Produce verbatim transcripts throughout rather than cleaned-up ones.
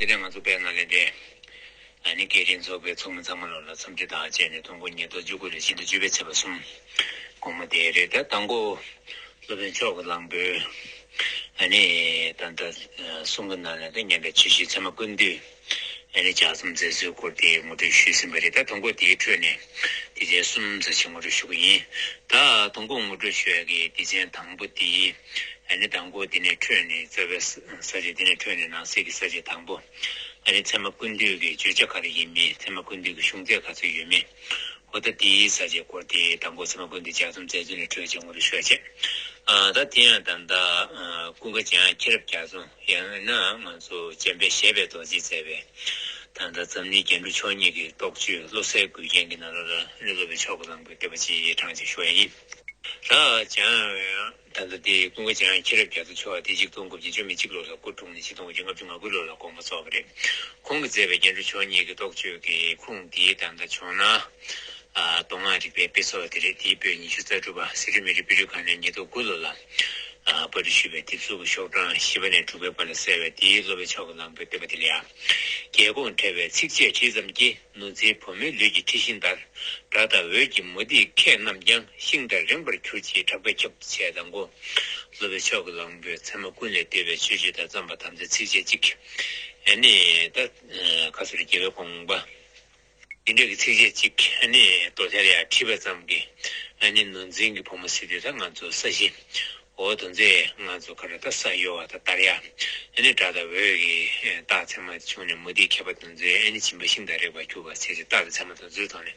དེ་ནས་ང་ཚོ་དཔལ་ནཱ་ལེནྡྲའི་ཨ་ནི་སྐད་འཕྲིན་ཚོགས་པའི་ཚོགས་མི་ཚང་མ་ལོ་ལ་འཚམས་འདྲི་དང་བཅས་ནས་ཐོ་འགོད་ཉིས་སྟོང་བཅུ་དགུ་ལོའི་ཕྱི་ཟླ་བཅུ་པའི་ཚེས་པ་གསུམ་དགོང་མོ་དེ་རེད། ད་དང་པོ་སློབ་དཔོན་མཆོག་གི་གླང་པོའི་ཨ་ནི་ད་ལྟ་གསུང་གི་ནང་ནས་ད་ཉེ་འདྲ་ཆུ་བཞི་ཚད་མ་ཀུན་བཏུས་ཨ་ནི་ལྗགས་རྩོམ་མཛད་སྲོལ་སྐོར་དེ་ངོ་སྤྲོད་ཞུས་ཟིན་པ་རེད། ད་དང་པོ་དེའི་ཁྲོད་ནས་སྡེ་ཚན་གསུམ་ཙམ་ཞིག་ངོ་སྤྲོད་ཞུ་གི་ཡིན། ད་དང་པོ་ངོ་སྤྲོད་ཞུ་ཡ་གི་སྡེ་ཚན་དང་པོ་དེ་ཨ་ནི་དང་པོ་དེ་ནས་འཕྲོས་ནས་རྩ་བའི་ས་ས་ཆ་དེ་ནས་འཕྲོས་ནས་ནང་གསེས་ཀྱི་ས་ཆ་དང་པོ། ཨ་ནི་ཚད་མ་ཀུན་བཏུས་ཀྱི་བརྗོད་བྱ་ག་རེ་ཡིན་མིན། ཚད་མ་ཀུན་བཏུས་ཀྱི་གཞུང་ཚད་ག་ཚོད་ཡོད་མེད། འོ་ད་དེའི་ས་བཅད་སྐོར་དེ་དང་པོ་ཚད་མ་ཀུན་བཏུས་ལྗགས་རྩོམ་མཛད་ཚུལ་ནས་འཕྲོས་བྱས་ངོ་སྤྲོད་ཞུ་བ་བྱས། ཨ་ད་དེ་ཡང་ད་ལྟ་ཨ་ཀུན་དགའ་འཇམ་དབྱངས་མཁྱེན་རབ་རྒྱ་མཚོ། ཡང་ན་ང་ཚོ་འཇམ་དཔལ་བཞད་པའི་རྡོ་རྗེས་མཛད་པའི་ད་ལྟ་འཛམ་གླིང་རྒྱན་དྲུག་མཆོག་གཉིས་ཀྱི་རྟོགས་བརྗོད་བློ་གསལ་མགུལ་རྒྱན་གྱི་ནང་ལོགས་ལ་ཨ་ནི་སློབ་དཔོན་མཆོག་གི་གླང་པོའི་བསྟོད་པ་ཅིག་གྲངས་ཅིག་ཞུ་བ་ཡིན། ད་འཇམ་དབྱངས་ད་ལྟ་དེ་ཀུན་དགའ་འཇམ་དབྱངས་མཁྱེན་རབ་རྒྱ་མཚོ་མཆོག་དེ་ཆིག་སྟོང་དགུ་བརྒྱ་བཅུ་མེད་གཅིག་ལོ་ལ་སྐུ་འཁྲུངས་ནས་ཆིག་སྟོང་དགུ་བརྒྱ་ལྔ་བཅུ་ང་དགུ་ལོ་ལ་དགོངས་པ་རྫོགས་པ་རེད། ཁོང་གིས་མཛད་པའི་རྒྱན་དྲུག་མཆོག་གཉིས་ཀྱི་རྟོགས་བརྗོད་ཀྱི་ཁུངས་དེའི་ད་ལྟ་ཇོ་ནང་ཨ་མདོ་སྔགས་རིག་པའི་དཔེ་ཚོགས་དེ་རེད། དེའི་པོད་ཉི་ཤུ་རྩ་དྲུག་པ། སི་ཁྲོན་མི་རིགས་དཔེ་སྐྲུན་ཁང་ནས་ཉིས་སྟོང་དགུ་ལོ་ལ་ཨ་པར་སྐྲུན་ཞུས་པའི་དེབ་གཟུགས་ཀྱི་ཤོག་གྲངས་བཞི་པ་ནས་དྲུག་པའི་བར་ལ་གསལ་བའི་དེའི་སློབ་དཔོན་མཆོག་གི་གླང་པོའི་བསྟོད་པ་དེ་ལ་ཡང་། རྒྱལ་འགོང་ཕྲལ་བའི་ཚིགས་བཅད་བྲིས་ཙམ་གྱིས། ནོར་འཛིན་བུ་མོའི་ལུས་ཀྱི་འཁྲི་ཤིང་ལྟར། སྒྲ་དང་འོད་ཀྱི་མུ་ཏིག་ཁྱེད་རྣམས་ཀྱང་། ཤིང་ལྟར་རིང་བར་གྱུར་ཅིག་གྲགས་པས་ཁྱབ། ཅེས་དང་པོ། སློབ་དཔོན་མཆོག་གི་གླང་པོས་ཚད་མ་ཀུན་ལས་བཏུས་པའི་མཆོད་བརྗོད་དང་རྩོམ་པ་དམ་ཚིག་ཚིགས་བཅད་གཅིག་ཨ་ནི་ད་ཁ་སོ་རི་རྒྱལ་བའི་དགོངས་པ། འདི་འདྲ་གི་ཚིགས་བཅད་གཅིག་ཨ་ནི་དོ་ཐལ་ཡ་བྲིས་པ་ཙམ་གྱིས། ཨ་ནི་ནོར་འཛིན་གྱི་བུ་མོ་ཟེར་དུས་ད་ང་ཚོ་ས་གཞི། འོ་དོན་ཚན་ང་ཚོ་ག་རེ་ད་ས་གཡོ་བ་དང་དར་ཡ། ཨ་ནི་སྒྲ་དང་འོད་ཀྱི་རྟགས་ཚད་མ་བྱུང་ནས་མུ་ཏིག་ཁྱད་པར་དོན་ཚན་ཨ་ནི་སྦྱིན་པ་ཤིང་དང་རེག་པར་གྱུར་པ་ཟེར་ཏེ་རྟགས་དང་ཚད་མ་དོན་ཚན་ཐོག་ནས།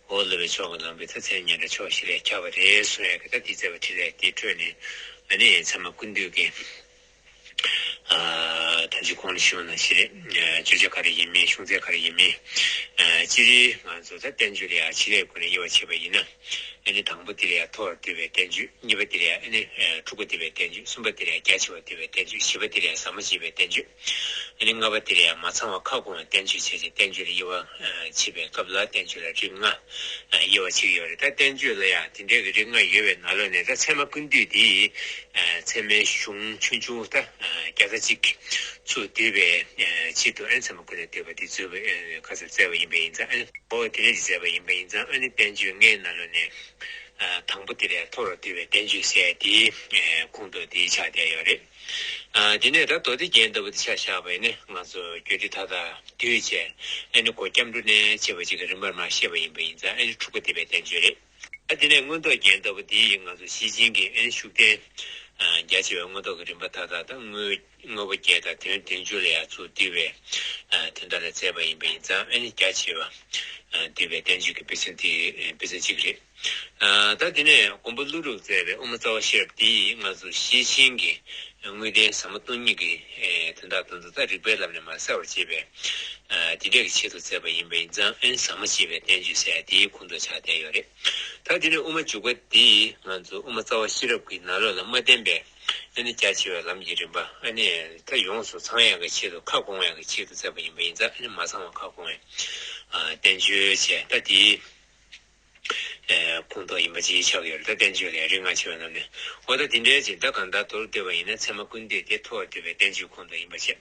འོ་སློབ་དཔོན་མཆོག་གི་གླང་པོའི་ད་མཚན་སྙན་གྲགས་ཕྱོགས་བཞི་ལས་ཁྱབ་པ་རེད་གསུང་ཡ་གི་ད་འདི་མཛད་པ་འཕྲིན་ལས་དེ་འཕྲོས་ནས་ཨ་ནི་ཚད་མ་ཀུན་བཏུས་ཀྱི། ཨ་ད་ཅི་གོང་ལ་ཞུས་པ་ནང་བཞིན་རེད། ཨ་བརྗོད་བྱ་ག་རེ་ཡིན་མིན་གཞུང་ཚད་ག་རེ་ཡིན་མིན། ཨ་སྤྱིར་ང་ཚོ་ད་བསྟན་བཅོས་ལ་ཡང་བྱེད་ལས་སྒོ་ནས་དབྱེ་བ་ཕྱེ་བ་ཡིན་ན། ཨ་ནི་དང་པོ་དེ་ལ་ཡང་མཐོ་བར་བསྡུས་པའི་བསྟན་བཅོས། གཉིས་པ་དེ་ལ་ཡང་ཨ་ནི་ཨ་འཁྲུལ་པ་བསྡུས་པའི་བསྟན་བཅོས། གསུམ་པ་དེ་ལ་ཡང་རྒྱ་ཆེ་བ་བསྡུས་པའི་བསྟན་བཅོས། བཞི་པ་དེ་ལ་ཡང་ཟབ་མོ་ཕྱེ་བའི་བསྟན་བཅོས། ཨ་ནི་ལྔ་པ་དེ་ལ་ཡང་མ་ཚང་བ་ཁ་སྐོང་བའི་བསྟན་བཅོས་བྱས་ཏེ་བསྟན་བཅོས་ལ་དབྱེ་བ་ཕྱེ་བའི་སྐབས་ལ་བསྟན་བཅོས་ལ་རིགས་ལྔ་དབྱེ་བ་ཕྱེ་གི་ཡོད་རེད། ད་བསྟན་བཅོས་ལ་ཡང་དེ་འདྲའི་གི་རིགས་ལྔ་ཡོད་པའི་ནང་ལོགས་ནས་ད་ཚད་མ་ཀུན་བཏུས་དེ་ཚད་མའི་གཞུང་ཆུང་ཆུང་ད་བརྒྱ་ཆ་གཅིག་ཚུར་བསྡུས་པའི་ཆེད་དུ་ཨ་ནི་ཚད་མ་ཀུན་ལས་བཏུས་པ་དེ་མཛད་པའི་ཁ་གསལ་མཛད་པ་ཡིན་པ་ཡིན་ཙང་། ཨ་ནི་འོ་དེ་འདྲ་ཞིག་མཛད་པ་ཡིན་པ་ཡིན་ཙང་། ཨ་ནི་བསྟན་བཅོས་ལྔའི་ནང་ལོགས་ནས་དང་པོ་དེ་ལས་མཐོ་རུ་བཏུས་པའི་བསྟན་བཅོས་ཟེར་དེའི་ཁོངས་གཏོགས་དེ་ཆགས་བསྡད་ཡོད་རེད། ཨ་དེ་ནས་ད་མདོ་སྡེ་རྒྱན་ལྟ་བུ་དེ་ཆ་བཞག་པ་ཡིན་ན་ང་ཚོ་རྒྱུད་སྡེ་མཐའ་དག་བསྡུས་བྱས། ཨ་ནི་སྒོ་སྐྱབས་འགྲོ་ནས་བྱས་པ་ཅིག་གི་རིམ་པར་མར་བཤད་པ་ཡིན་པ་ཡིན་ཙང་། ཨ་ནི་འཁྲུལ་པ་བསྡུས་པའི་བསྟན་བཅོས་རེད། ཨ་དེ་ནས་མངོན་རྟོགས་རྒྱན་ལྟ་བུ་དེ་ཡིས་ང་ཚོ་ཤེར་ཕྱིན་གྱི་ཨ་ནི་ཤུགས་བསྟན་རྒྱ་ཆེ་བའི་མངོན་རྟོགས་ཀྱི་རིམ་པ་མཐའ་དག་དང་། དངོས་དངོས་པོ་བརྒྱད་དང་དོན་བདུན་ཅུ་ལ་ཡང་ཚུར་བསྡུས་པའི་དོན་དག་ལ་མཛད་པ་ཡིན་པ་ཡིན་ཙང་། ཨ་ནི་རྒྱ་ཆེ་བ་བསྡུས་པའི་བསྟན་བཅོས་ཀྱི་དཔེ་མཚོན་དེ་དཔེ་མཚོན་གཅིག་རེད། ད་དེ་ནས་མགོན་པོ་ཀླུ་སྒྲུབ་མཛད་པའི་དབུ་མ་རྩ་བ་ཤེས་རབ་འདི་ང་ཚོ་ཤེར་ཕྱིན་གྱི་དངོས་བསྟན་ཟབ་མོ་སྟོང་ཉིད་ཀྱི་དོན་དག་དེ་ཚོ་ད་རིགས་པའི་ལམ་ནས་མར་གསལ་བར་བྱེད་པའི་དེ་འདྲ་གི་ཆེད་དུ་མཛད་པ་ཡིན་པ་ཡིན་ཙང་། ཨ་ནི་ཟབ་མོ་ཕྱེ་བའི་བསྟན་བཅོས་ཟེར་དེའི་ཁོངས་གཏོགས་ཆགས་བསྡད་ཡོད་རེད། ད་དེ་ནས་དབུ་མ་འཇུག་པ་འདི་ང་ཚོ་དབུ་མ་རྩ་བ་ཤེས་རབ་ཀྱི་ནང་ལོགས་ལ་མ་བསྟན་པའི་ཨ་ནི་རྒྱ་ཆེ་བའི་ལམ་གྱི་རིམ་པ། ཨ་ནི་ད་ཡོངས་སུ་ཚང་ཡག་གི་ཆེད་དུ་ཁ་སྐོང་ཡག་གི་ཆེད་དུ་མཛད་པ་ཡིན་པ་ཡིན་ཙང་། ཨ་ནི་མ་ཚང་བ་ཁ་སྐོང་བའི་བསྟན་བཅོས་བྱས། ད་དེའི་ཁོངས་གཏོགས་ཡིན་པ་ཅིག་ཆགས་ཀྱི་ཡོད་རེད། ད་བསྟན་བཅོས་ལ་རིགས་ལྔ་ཕྱེ་བའི་ནང་ནས། འོ་ད་དེ་འདྲའི་ཅིག་ད་གང་ལྟར་མདོར་བསྡུས་པ་ཡིན་ན་ཚད་མ་ཀུན་བཏུས་དེ་མཐོ་བར་བསྡུས་པའི་བསྟན་བཅོས་ཁོངས་གཏོགས་ཡིན་པ་བྱས།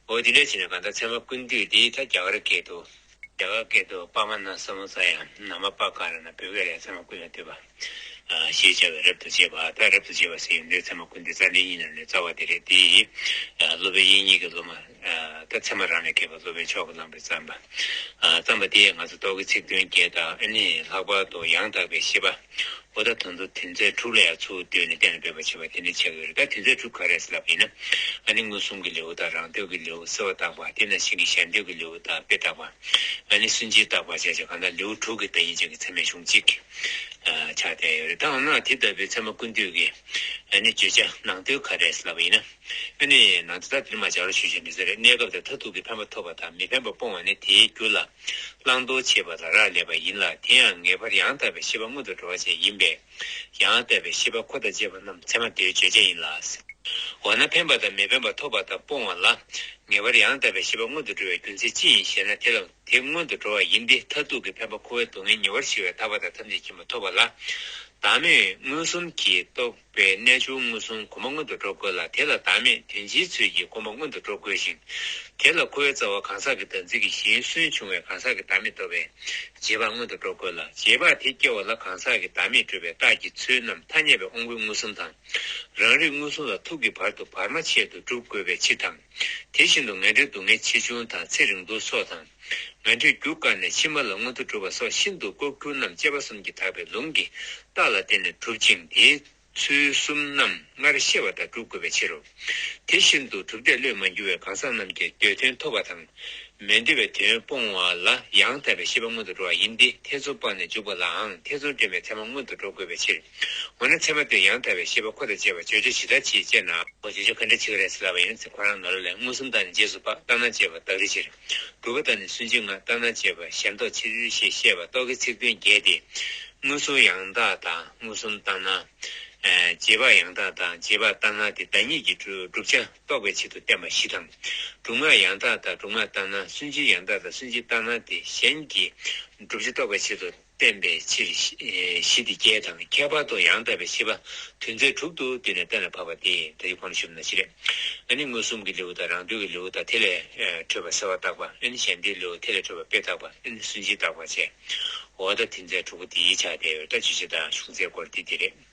འོ་དེ་འདྲའི་བྱས་ནས་གང་ལྟར་ཚད་མ་ཀུན་བཏུས་དེ་ད་རྒྱ་གར་སྐད་དུ། རྒྱ་གར་སྐད་དུ་པ་མ་ན་ས་མོ་ས་ཡ་ན་མ་པ་ཀ་ར་ན། བོད་སྐད་ལ་ཚད་མ་ཀུན་ལས་བཏུས་པ་ཞེས་བྱ་བའི་རབ་ཏུ་བྱེད་པ། ད་རབ་ཏུ་བྱེད་པ་ཟེར་ཡོང་དུས་ཚད་མ་ཀུན་བཏུས་རྩ་འགྲེལ་གཉིས་ནང་ནས་རྩ་བ་དེ་རེད། དེ་ཡིས་སློབ་དཔོན་དབྱིག་གཉེན་གྱི་སློབ་མ། ད་ཚད་མ་རང་ལས་སྐྱེས་པ་སློབ་དཔོན་མཆོག་གི་གླང་པོས་བརྩམས་པ། བརྩམས་པ་དེས་ང་ཚོ་རྟོག་གེའི་ཚིག་དོན་བརྒྱད་དང་། ཨ་ནི་ལྷག་པར་དུ་ཡང་དག་པའི་ཤེས་པ། འོ་ད་དོན་དུ་དོན་ཚན་དྲུག་ལ་ཡང་ཚུར་བསྡུས་ནས་གཏན་ལ་འབེབས་པ་བྱེད་པ་དེ་འདྲ་བྱེད་ཀྱི་ཡོད་རེད། ད་དོན་ཚན་དྲུག་ག་རེ་ཟེར་ལབ་པ་ཡིན་ན། ཨ་ནི་མངོན་སུམ་གྱི་ལེའུ་དང་། རང་འདོད་ཀྱི་ལེའུ། གསོལ་བ་བཏབ་པ། དེ་ནང་བཞིན་གྱི་ཞལ་འདེབས་ཀྱི་ལེའུ་དང་། དཔེ་བརྟག་པ། ཨ་ནི་སུན་འབྱིན་བརྟག་པ་བྱས་བྱས་གང་ལྟར་ལེའུ་དྲུག་གི་བརྡ་ཡིག་ཅན་གྱི་ཚད་མའི་གཞུང་གཅིག་ཆགས་བསྡད་ཡོད་རེད། ད་འོ་ན་དེ་ལྟ་བུའི་ཚད་མ་ཀུན་བཏུས་ཀྱི་ཨ་ནི་བརྗོད་བྱ་ནང་དོན་ག་རེ་ཟེར་ལབ་པ་ཡིན་ན། ཨ་ནི་ནང་དོན་ད་དེ་མ་སྦྱར་བ་ཞུ་བཞིན་འདི་ཟེར་རེད། གནས་སྐབས་དང་མཐར་ཐུག་གི་འཕེན་པ་ཐོབ་པ་དང་མི་འཕེན་པ་སྤོང་བ་ནི་དེའི་རྒྱུ་ལ་བླང་དོར་བྱེད་པ་ལ་རག་ལས་པ་ཡིན་ལ། དེ་ཡང་ངེས་པར་ཡང་དག་པའི་ཤེས་པ་སྔོན་དུ་འགྲོ་བ་ཅན་ཡིན་པས། ཡང་དག་པའི་ཤེས་པ་འཁོར་དང་བཅས་པ་རྣམས་ཚད་མ་དེའི་བརྗོད་བྱ་ཡིན་ལ། འོ་ན་འཕེན་པ་དང་མི་འཕེན་པ་ཐོབ་པ་དང་སྤོང་བ་ལ་ངེས་པར་ཡང་དག་པའི་ཤེས་པ་སྔོན་དུ་འགྲོ་བའི་རྒྱུ་མཚན་ཅི་ཡིན་ཞེ་ན། དེ་ལ་དེ་སྔོན་དུ་འགྲོ་བ་ཡིན་ཏེ། མཐར་ཐུག་གི་འཕེན་པ་འཁོར་བའི་སྡུག་བསྔལ་ཉེ་བར་ཞི་བའི་ཐར་པ་དང་ཐམས་ཅད་མཁྱེན་པ་ཐོབ་པ་ལ། བདག་མེད་མངོན་སུམ་གྱིས་རྟོགས་པའི་རྣལ་འབྱོར་མངོན་སུམ་གོང་མ་སྔོན་དུ་འགྲོ་དགོས་ལ། དེ་ལ་བདག་མེད་དོན་སྤྱིའི་ཚུལ་གྱིས་གོམས་པ་སྔོན་དུ་འགྲོ་དགོས་ཤིང་། དེ་ལ་ཁོ་བོའི་རྩ་བ་གང་ཟག་གི་བདག་འཛིན་གྱི་གཞན་སུན་ཕྱུང་བའི་གང་ཟག་གི་བདག་མེད་རྟོགས་པའི་རྗེས་དཔག་སྔོན་དུ་འགྲོ་དགོས་ལ། རྗེས་དཔག་དེ་སྐྱེ་བ་ལ་གང་ཟག་གི་བདག་མེད་སྒྲུབ་པའི་རྟགས་ཀྱི་ཚུལ་རྣམས་ཐ་སྙད་པའི་དབང་པོའི་མངོན་སུམ་དང་། རང་རིག་མངོན་སུམ་ལ་ཐུག་གི་བར་དུ་བར་མ་ཆད་དུ་སྒྲུབ་དགོས་པའི་ཕྱིར་དང་། དེ་བཞིན་དུ་ངན་འབྲས་སྡུག་བསྔལ་ཆེ་ཆུང་དང་ཚེ་རིང་ཐུང་སོགས་དང་། ངན་འབྲས་རྒྱུ་བཀག་ནས་ཕྱི་མ་ལ་མངོན་མཐོ་སྒྲུབ་པ་སོགས་ཤིན་ཏུ་ལྐོག་གྱུར་རྣམས་དཔྱད་པ་གསུམ་གྱིས་དག་པའི་ལུང་གིས་རྟགས་ལ་བརྟེན་ནས་གྲུབ་ཅིང་། དེའི་ཚུལ་གསུམ་རྣམས་སྔར་ཤེས་པ་དང་སྒྲུབ་དགོས་པའི་ཕྱིར་རོ། དེ་བཞིན་དུ་གྲུབ་མཐས་བློས་མ་འགྱུར་བའི་གང་ཟག་རྣམས་ཀྱིས་འདོད་དོན་ཐོབ་པ་དང་། མི་འདོད་པའི་དོན་སྤོང་བ་ལ་ཡང་དག་པའི་ཤེས་པ་སྔོན་དུ་འགྲོ་བ་ཡིན་ཏེ། ཐེ་ཚོམ་སྤངས་ནས་འཇུག་པ་ལའང་ཐེ་ཚོམ་འདྲེན་པའི་ཚད་མ་སྔོན་དུ་འགྲོ་དགོས་པའི་ཕྱིར། འོ་ན་ཚད་མ་དེ་ཡང་དག་པའི་ཤེས་པ་ཁོ་དང་བཅས་པ་བརྗོད་བྱ་ཇི་ལྟར་བྱེད་ཅེ་ན། འོ་བརྗོད་བྱ་ག་འདྲ་བྱེད་ཀྱི་རེད་ཟེར་ལབ་པ་ཡིན་ན། ཁོ་རང་ནོར་ལས་མངོན་སུམ་བཏང་ནས་རྗེས་སུ་དཔག་ལྟར་སྣང་བཅས་པ་བདག་རིག་ཕྱིར། གྲུབ་པ་བཏང་ནས་སུན་འབྱིན་ལྔ་ལྟར་སྣང་བཅས་པ་ཞེན་རྟོག་ཕྱིར་ཞེས་བཤད་པ་རྟོག་གེའི་ཚིག་དོན་བརྒྱད་དེ། མངོན་སུམ་ཡང་དག་དང་མངོན་སུམ་ལྟར་སྣང་། རྗེས་དཔག་ཡང་དག་དང་རྗེས་དཔག་ལྟར་སྣང་དེ་བདག་ཉིད་ཀྱི་བསྒྲུབ་བྱ་རྟོགས་པའི་ཆེད་དུ་བསྟན་པ་བཞི་དང་། གྲུབ་ངག་ཡང་དག་དང་གྲུབ་ངག་ལྟར་སྣང་། སུན་འབྱིན་ཡང་དག་དང་སུན་འབྱིན་ལྟར་སྣང་དེ་གཞན་གྱི་བསྒྲུབ་བྱ་རྟོགས་པའི་ཆེད་དུ་བསྟན་པའི་ཕྱིར་བཞི་དེ་བརྒྱད་དང་། ཁྱད་པར་དུ་ཡང་དག་པའི་ཤེས་པ་དོན་ཚན་དྲུག་ཏུ་བསྡུས་ནས་གཏན་ལ་ཕབ་པ་སྟེ། ད་ཅི་གོང་ལ་ཞུས་པ་ནང་བཞིན་རེད། ཨ་ནི་མངོན་སུམ་གྱི་ལེའུ་དང་རང་དོན་གྱི་ལེའུ་དང་། དེ་ལས་འཕྲོས་པ་གསལ་བ་བརྟག་པ། ཨ་ནི་གཞན་དོན་ལེའུ། དེ་ལས་འཕྲོས་པ་དཔེ་བརྟག་པ། ཨ་ནི་སུན་འབྱིན་བརྟག་པ་བཅས། འོ་ད་དོན་ཚན་དྲུག་པོ་དེའི་ཆ་དེ་ཡོད། ད་བརྗོད་བྱ་དང་ཤོག་ཚད་སྐོར་དེ་དེ་རེད།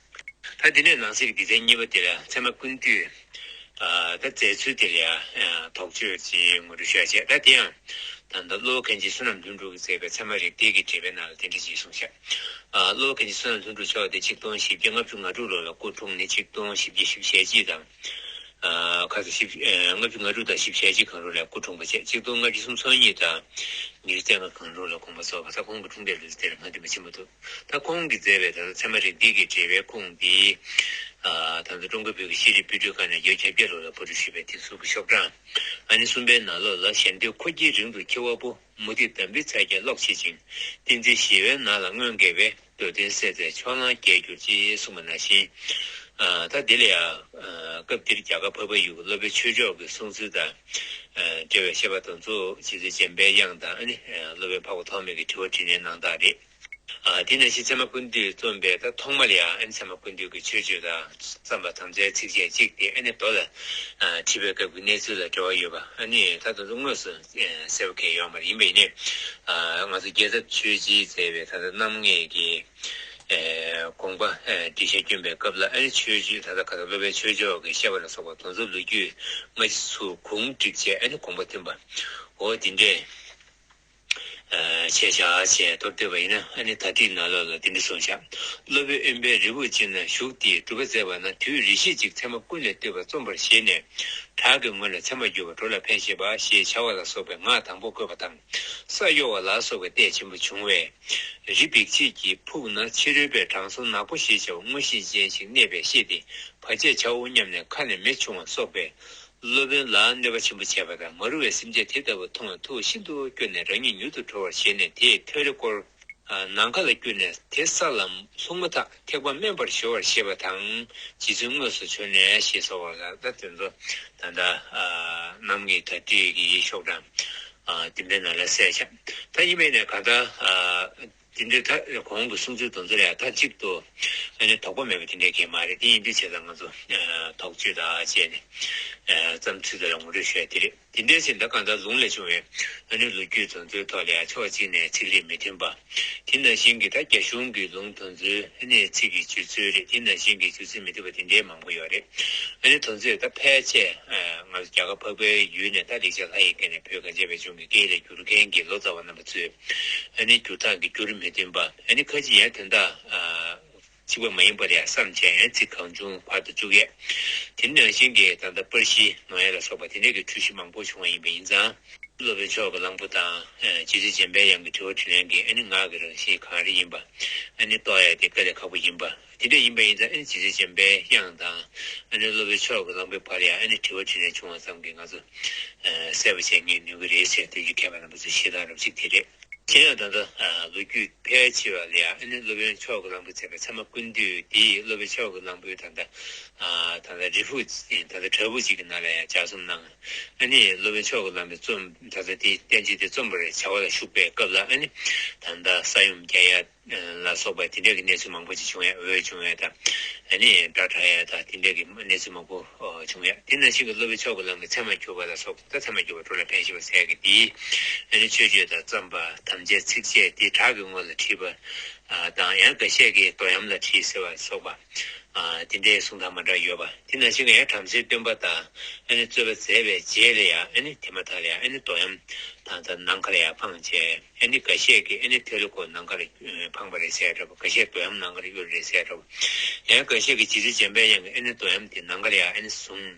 ད་དེ་ནས་ནང་གསེས་ཀྱི་སྡེ་ཚན་གཉིས་པ་དེ་ལ་ཚད་མ་ཀུན་བཏུས། ཨ་ད་མཛད་ཚུལ་དེ་ལ་ཡང་དོགས་གཅོད་ཅིག་ངོ་སྤྲོད་ཞུ་ཡ་བྱས། ད་དེ་ཡང་ད་ལྟ་གློ་བོ་མཁན་ཆེན་བསོད་ནམས་ལྷུན་གྲུབ་ཀྱིས་མཛད་པའི་ཚད་མ་རིགས་གཏེར་གྱི་འགྲེལ་པའི་ནང་ལ་དེ་འདྲ་ཅིག་གསུངས་ཤག་ཨ་གློ་བོ་མཁན་ཆེན་བསོད་ནམས་ལྷུན་གྲུབ་མཆོག་དེ་ཆིག་སྟོང་བཞི་བརྒྱ་ལྔ་བཅུ་ང་དྲུག་ལོ་ལ་སྐུ་འཁྲུངས་ནས་ཆིག་སྟོང་བཞི་བརྒྱ་བཞི་བཅུ་ཞེ་གཅིག་དང་། ཨ་ཁ་སང་བཞི་ཨ་ལྔ་བཅུ་ང་དྲུག་དང་བཞི་བཅུ་ཞེ་གཅིག་གང་རུང་ལ་སྐུ་འཁྲུངས་པ་བྱས། ཆིག་སྟོང་ལྔ་བཅུ་སུམ་ཅུ་སོ་གཉིས་དང་ཉེར་བརྒྱད་ལྔ་གང་རུང་ལ་དགོངས་པ་རྫོགས་པ། ད་ཁོང་གི་འཁྲུངས་འདས་ལོ་ཚིགས་དེ་ལ་མ་བསྟན་པ་ཕྱིན་པ་འདུག་ད་ཁོང་གིས་མཛད་པའི་ད་ལྟ་ཚད་མ་རིགས་གཏེར་གྱི་འགྲེལ་པའི་ཁུངས་འདི། ཨ་ད་ལྟ་ཀྲུང་གོ་བོད་ཀྱི་ཤེས་རིག་པུས་སྒྲིག་ཁང་ནས་ཡོལ་བརྒྱད་བརྒྱ་ལོ་ལ་པར་སྐྲུན་ཞུས་པའི་དེ་ཚོ་གི་ཤོག་གྲངས་ཨ་ནི་གསུམ་པའི་ནང་ལོགས་ལ། གཞན་དོན་ཁོ་དཀྱིལ་རིང་དུ་འཁྱིལ་བ་པོ། མུ་སྟེགས་དམ་པའི་ཚད་ཀྱིས་ལོག་བྱེད་ཅིང་། ཏིང་འཛིན་ཞི་བའི་ནགས་ལ་མངོན་དགའ་བའི། འདོད་དོན་སད་བྱས་ཕྱོགས་གླང་རྒྱལ་གྱུར་ཅིག་གསུངས་པ་ནང་བཞིན། ཨ་ད་དེ་ལ་ཡང་ཨ་སྐབས་དེར་རྒྱ་གར་འཕགས་པའི་ཡུལ་གྱི་སློབ་དཔོན་ཆོས་མཆོག་གི་གསུང་ཚུལ་དང་ཨ་འབྲེལ་བའི་བཤད་པ་དེ་ཚོ་རྗེ་བཙུན་འཇམ་པའི་དབྱངས་དང་། ཨ་ནི་ཨ་སློབ་དཔོན་འཕགས་པ་ཐོགས་མེད་ཀྱི་དྲི་བ་དྲིས་ལན་གནང་སྟངས་རེད། ཨ་དེ་ནང་བཞིན་ཚད་མ་ཀུན་བཏུས་རྩོམ་པའི་ད་ཐོག་མ་ལ་ཡང་ཨ་ནི་ཚད་མ་ཀུན་བཏུས་ཀྱི་མཆོད་བརྗོད་དང་། བརྩམས་པ་དམ་བཅའི་ཚིགས་བཅད་གཅིག་དེ་ཨ་ནི་མདོ་ལ་ཨ་ཁྲིད་པའི་སྐབས་ཀྱི་གནས་ཚུལ་ལ་འབྲེལ་བ་ཡོད་པ། ཨ་ནི་ད་དེ་ཚོ་དངོས་སུ་ཨ་གསལ་པོ་གང་ཡོད་མ་རེད། ཡིན་པ་ཡིན་ནའི་ཨ་ང་ཚོ་རྒྱལ་ཚབ་ཆོས་རྗེས་མཛད་པའི་ད་ལྟ་རྣམ་ངེས་ཀྱི་ཨ་དགོངས་པ་ཨ་འགྲེལ་བཤད་བསྐྱོན་པའི་སྐབས་ལ། ཨ་ནི་ཆོས་རྗེ་ད་ལྟ་ག་ད་སློབ་དཔོན་ཆོས་མཆོག་གིས་བཤད་པ་ལ་སོགས་པ་དེ་ཚོ་ལོ་རྒྱུས་སྔ་ཕྱི་ཚུར་གུང་བསྒྲིགས་བྱས་ཨ་ནི་དགོངས་པ་བཏོན་པ། འོ་དེ་འདྲས། ཨ་བྱས་བཞག་བྱས་མདོར་བསྡུས་པ་ཡིན་ན། ཨ་ནི་ད་ལྟའི་ནང་ལོགས་ལ་འདི་འདྲ་གསུངས་བཞག་སློབ་དཔོན་དབེན་པའི་རི་བོ་ཅན་ན་བཞུགས་ཏེ་སྒྲུབ་པ་མཛད་པ་ན། དུས་རེ་ཞིག་ཅིག་ཚད་མ་ཀུན་ལས་བཏུས་པ་རྩོམ་པར་བཞེད་ནས། བྲག་གི་ངོས་ལ་ཚད་མར་གྱུར་པ་འགྲོ་ལ་ཕན་ཞེས་པ་ཞེས་བྱ་བ་ལ་སོགས་པའི་ངག་དང་པོ་བཀོད་པ་དང་། ས་གཡོ་བ་ལ་སོགས་པའི་ལྟས་ཆེན་པོ་བྱུང་བས། རི་འབིགས་བྱེད་ཀྱི་ཕུག་ན་ཕྱི་རོལ་པའི་དྲང་སྲོང་ནག་པོ་ཞེས་བྱ་བ་མངོན་ཤེས་ཅན་ཞིག་གནས་པས་ཤེས་ཏེ། བར་ཆད་བྱའོ་སྙམ་ནས་ཁ་ནས་མེ་ཕྱུང་བ་སོགས་པས། སློབ་དཔོན་ལ་གནོད་པ་ཆེན་པོ་བྱས་པ་དང་། མ་རུངས་པའི་སེམས་ཅན་དེ་ལྟ་བུ་མཐོང་བས་ཐུགས་ཤིན་ཏུ་སྐྱོ་ནས་རང་ཉིད་མྱུར་དུ་གྲོལ་བར་བྱས་ནས་དེའི་ཐོད་རེ་བསྐོར། ནམ་མཁའ་ལ་བསྐྱུར་ནས་དེ་ས་ལ་ལྷུང་མ་ཐག་ཐེག་པ་དམན་པར་གཞོལ་བར་བྱེད་པ་དང་། རྗེ་བཙུན་དངོས་སུ་བྱོན་ནས་ཞེས་སོགས་པ་ལ། ད་དེ་ཚོ་ད་ལྟ་རྣམ་ངེས་དར་ཊཱིཀ་གི་ཤོག་གྲངས་དེ་འདྲའི་ནང་ལ་གསལ་བཞག་ད་ཡིན་པས་ནས་གང་ལྟར། དེ་འདྲའི་ད་གོང་གི་གསུང་ཚུལ་དེ་ཚོ་ལ་ཡང་མཐའ་གཅིག་ཏུ་ཨ་ནི་དོགས་པ་མེད་པ་དེ་འདྲའི་གང་ཡང་མ་རེད། དེ་ཡིན་དུས་བྱས་ཙང་ང་ཚོ་ཨ་དོགས་གཅོད་དང་བཅས་ནས་ཨ་བརྩམས་ཚུལ་དེ་ལ་ངོ་སྤྲོད་ཞུ་ཡ་དེ་རེད། དེ་འདྲའི་ཕྱིར་ད་གང་ལྟར་ལུང་ལས་བྱུང་བའི་ཨ་ནི་ལོ་རྒྱུས་དེ་ཚོའི་ཐོག་ལ་ཡང་ཕྱོགས་གཅིག་ནས་ཚིག་རིས་མི་མཐུན་པ། དེ་ནང་བཞིན་གྱི་ད་རྒྱ་གཞུང་གི་ལུང་དེ་ཚོའི་ཨ་ནི་ཚིག་གི་སྤྱོད་ཚུལ་རེད། དེ་ནང་བཞིན་གྱི་སྤྱོད་ཚུལ་མི་མཐུན་པ་དེ་འདྲའི་མང་པོ་ཡོད་རེད། ཨ་ནི་དེ་ཚོས་ད་ཕལ་ཆེར་ཨ་ང་ཚོ་རྒྱ་གར་འཕགས་པའི་ཡུལ་ནས་ད་ལེགས་སྦྱར་ལྷ་ཡི་སྐད་ནས་བོད་གངས་ཅན་པའི་ལྗོངས་ཀྱི་སྐད་ཡིག་ལ་བསྒྱུར་མཁན་གྱི་ལོ་ཙཱ་བ་རྣམ་པ་ཚོས། ཨ་ནི་བསྒྱུར་སྟངས་ཀྱི་འགྱུར་མི་མཐུན་པ། ཨ་ནི་ཁ་ཅིག་ཡང་དོན་དག་ཨ་གཅིག་པ་མ་ཡིན་པ་རེད་བསམ་བྱས་ཡང་ཚིག་གང་བྱུང་བར་དུ་བཅུག་ཡས། དེ་ནང་བཞིན་གྱི་ད་ལྟ་པར་གཞི་ནོར་ཡ་ལ་སོགས་པ་དེ་འདྲས་ཀྱི་འཁྲུལ་གཞི་མང་པོ་བྱུང་བ་ཡིན་པ་ཡིན་ཙང་། སློབ་དཔོན་ཕྱོགས་ཀྱི་གླང་པོ་དང་། ཨ་རྗེ་བཙུན་འཇམ་པའི་དབྱངས་ཀྱི་དྲི་བ་དྲིས་ལན་གྱི་ཨ་ནི་ངག་གི་རང་བཞིན་གང་རེ་ཡིན་པ། ཨ་ནི་རྟོགས་ཡ་དེ་དཀའ་ལས་ཁག་པོ་ཡིན་པ། དེ་འདྲ་ཡིན་པ་ཡིན་ཙང་ཨ་ནི་རྗེ་བཙུན་འཇམ་པའི་དབྱངས་དང་། ཨ་ནི་སློབ་དཔོན་ཕྱོགས་ཀྱི་གླང་པོའི་བར་ཡང་ཨ་ནི་དྲི་བ་དྲིས་ལན་བྱུང་བ་ཙམ་གྱིས་ང་ཚོ་ཨ་གསལ་པོ་བྱེད་ངེས་ནུས་ཀྱི་རེད་ཟེར་དུས་ཀྱི་མཁས་པ་རྣམ་པ་ཚོས་བཤད་སྟངས་རབ་གཅིག་དེ་རེད། གཞན་ཡང་ད་ལྟ་ཨ་ལོ་རྒྱུས་ཕལ་ཆེ་བ་ལ་ཡང་ཨ་ནི་སློབ་དཔོན་ཕྱོགས་ཀྱི་གླང་པོས་མཛད་པའི་ཚད་མ་ཀུན་བཏུས་འདིས་སློབ་དཔོན་ཕྱོགས་ཀྱི་གླང་པོའི་ད་ལྟ་ཨ་ད་ལྟ་རི་ཕུག་ད་ལྟ་བྲག་ཕུག་ཅིག་གི་ནང་ལ་ཡང་ལྗགས་རྩོམ་གནང་། ཨ་ནི་སློབ་དཔོན་ཕྱོགས་ཀྱི་གླང་པོས་རྩོམ་ད་ལྟ་དེའི་བསྟན་བཅོས་དེ་རྩོམ་པར་བྱ་བ་ལ་ཞུགས་པའི་སྐབས་ལ། ཨ་ནི་ད་ལྟ་ས་ཡོམ་རྒྱག་ཡ། ལ་སོགས་པ་དེ་འདྲ་གི་གནས་ཚུལ་མང་པོ་ཅིག་བྱུང་ཡ། འོད་བྱུང་ཡ་དང་། ཨ་ནི་སྒྲ་གྲགས་ཡ་དང་། དེ་འདྲ་གི་གནས་ཚུལ་མང་པོ་བྱུང་ཡ། དེ་ནང་བཞིན་གྱི་སློབ་དཔོན་མཆོག་གི་ལམ་གྱི་ཚད་མར་གྱུར་པ་ལ་སོགས་པ། ད་ཚད་མར་གྱུར་པ་གྲོགས་ལ་ཕན་བཞེད་པ་ཟེར་གི་དེ། ཨ་ནི་མཆོད་བརྗོད་དང་བརྩམས་པ། དམ་བཅའི་ཚིགས་བཅད་དེ་བྲག་གི་ངོས་ལ་བྲིས་པ་དང་། ཡང་འགའ་ཤས་ཀྱིས་རྡོ་གཡམ་ལ་བྲིས་ཟེར་བ་སོགས་པ། ཨ། དེ་འདྲའི་གསུང་སྟངས་མ་འདྲ་ཡོད་པ། དེ་ནང་བཞིན་གྱི་ཡང་བྲམ་ཟེའི་སྟོན་པ་དང་། ཨ་ནི་རྩོད་པ་མཛད་པའི་རྗེས་ལ་ཡང་། ཨ་ནི་དེ་མ་ཐག་ལ་ཡང་། ཨ་ནི་རྡོ་གཡམ་དང་། ད་ནམ་མཁའ་ལ་ཡང་འཕངས་བྱས། ཨ་ནི་འགའ་ཤས་ཀྱིས། ཨ་ནི་ཐེའུ་ལེ་ཀོ་ནམ་མཁའ་ལ་འཕངས་པ་རེད་ཟེར་འདྲ་པོ། འགའ་ཤས་རྡོ་གཡམ་ནམ་མཁའ་ལ་གཡུགས་རེད་ཟེར་འདྲ་པོ། ཡང་འགའ་ཤས་ཀྱིས་རྗེ་བཙུན་འཇམ་པའི་དབྱངས་ཀྱིས། ཨ་ནི་རྡོ་གཡམ་དེ་ནམ་མཁའ་ལ་ཡང་། ཨ་ནི་བཟུང་།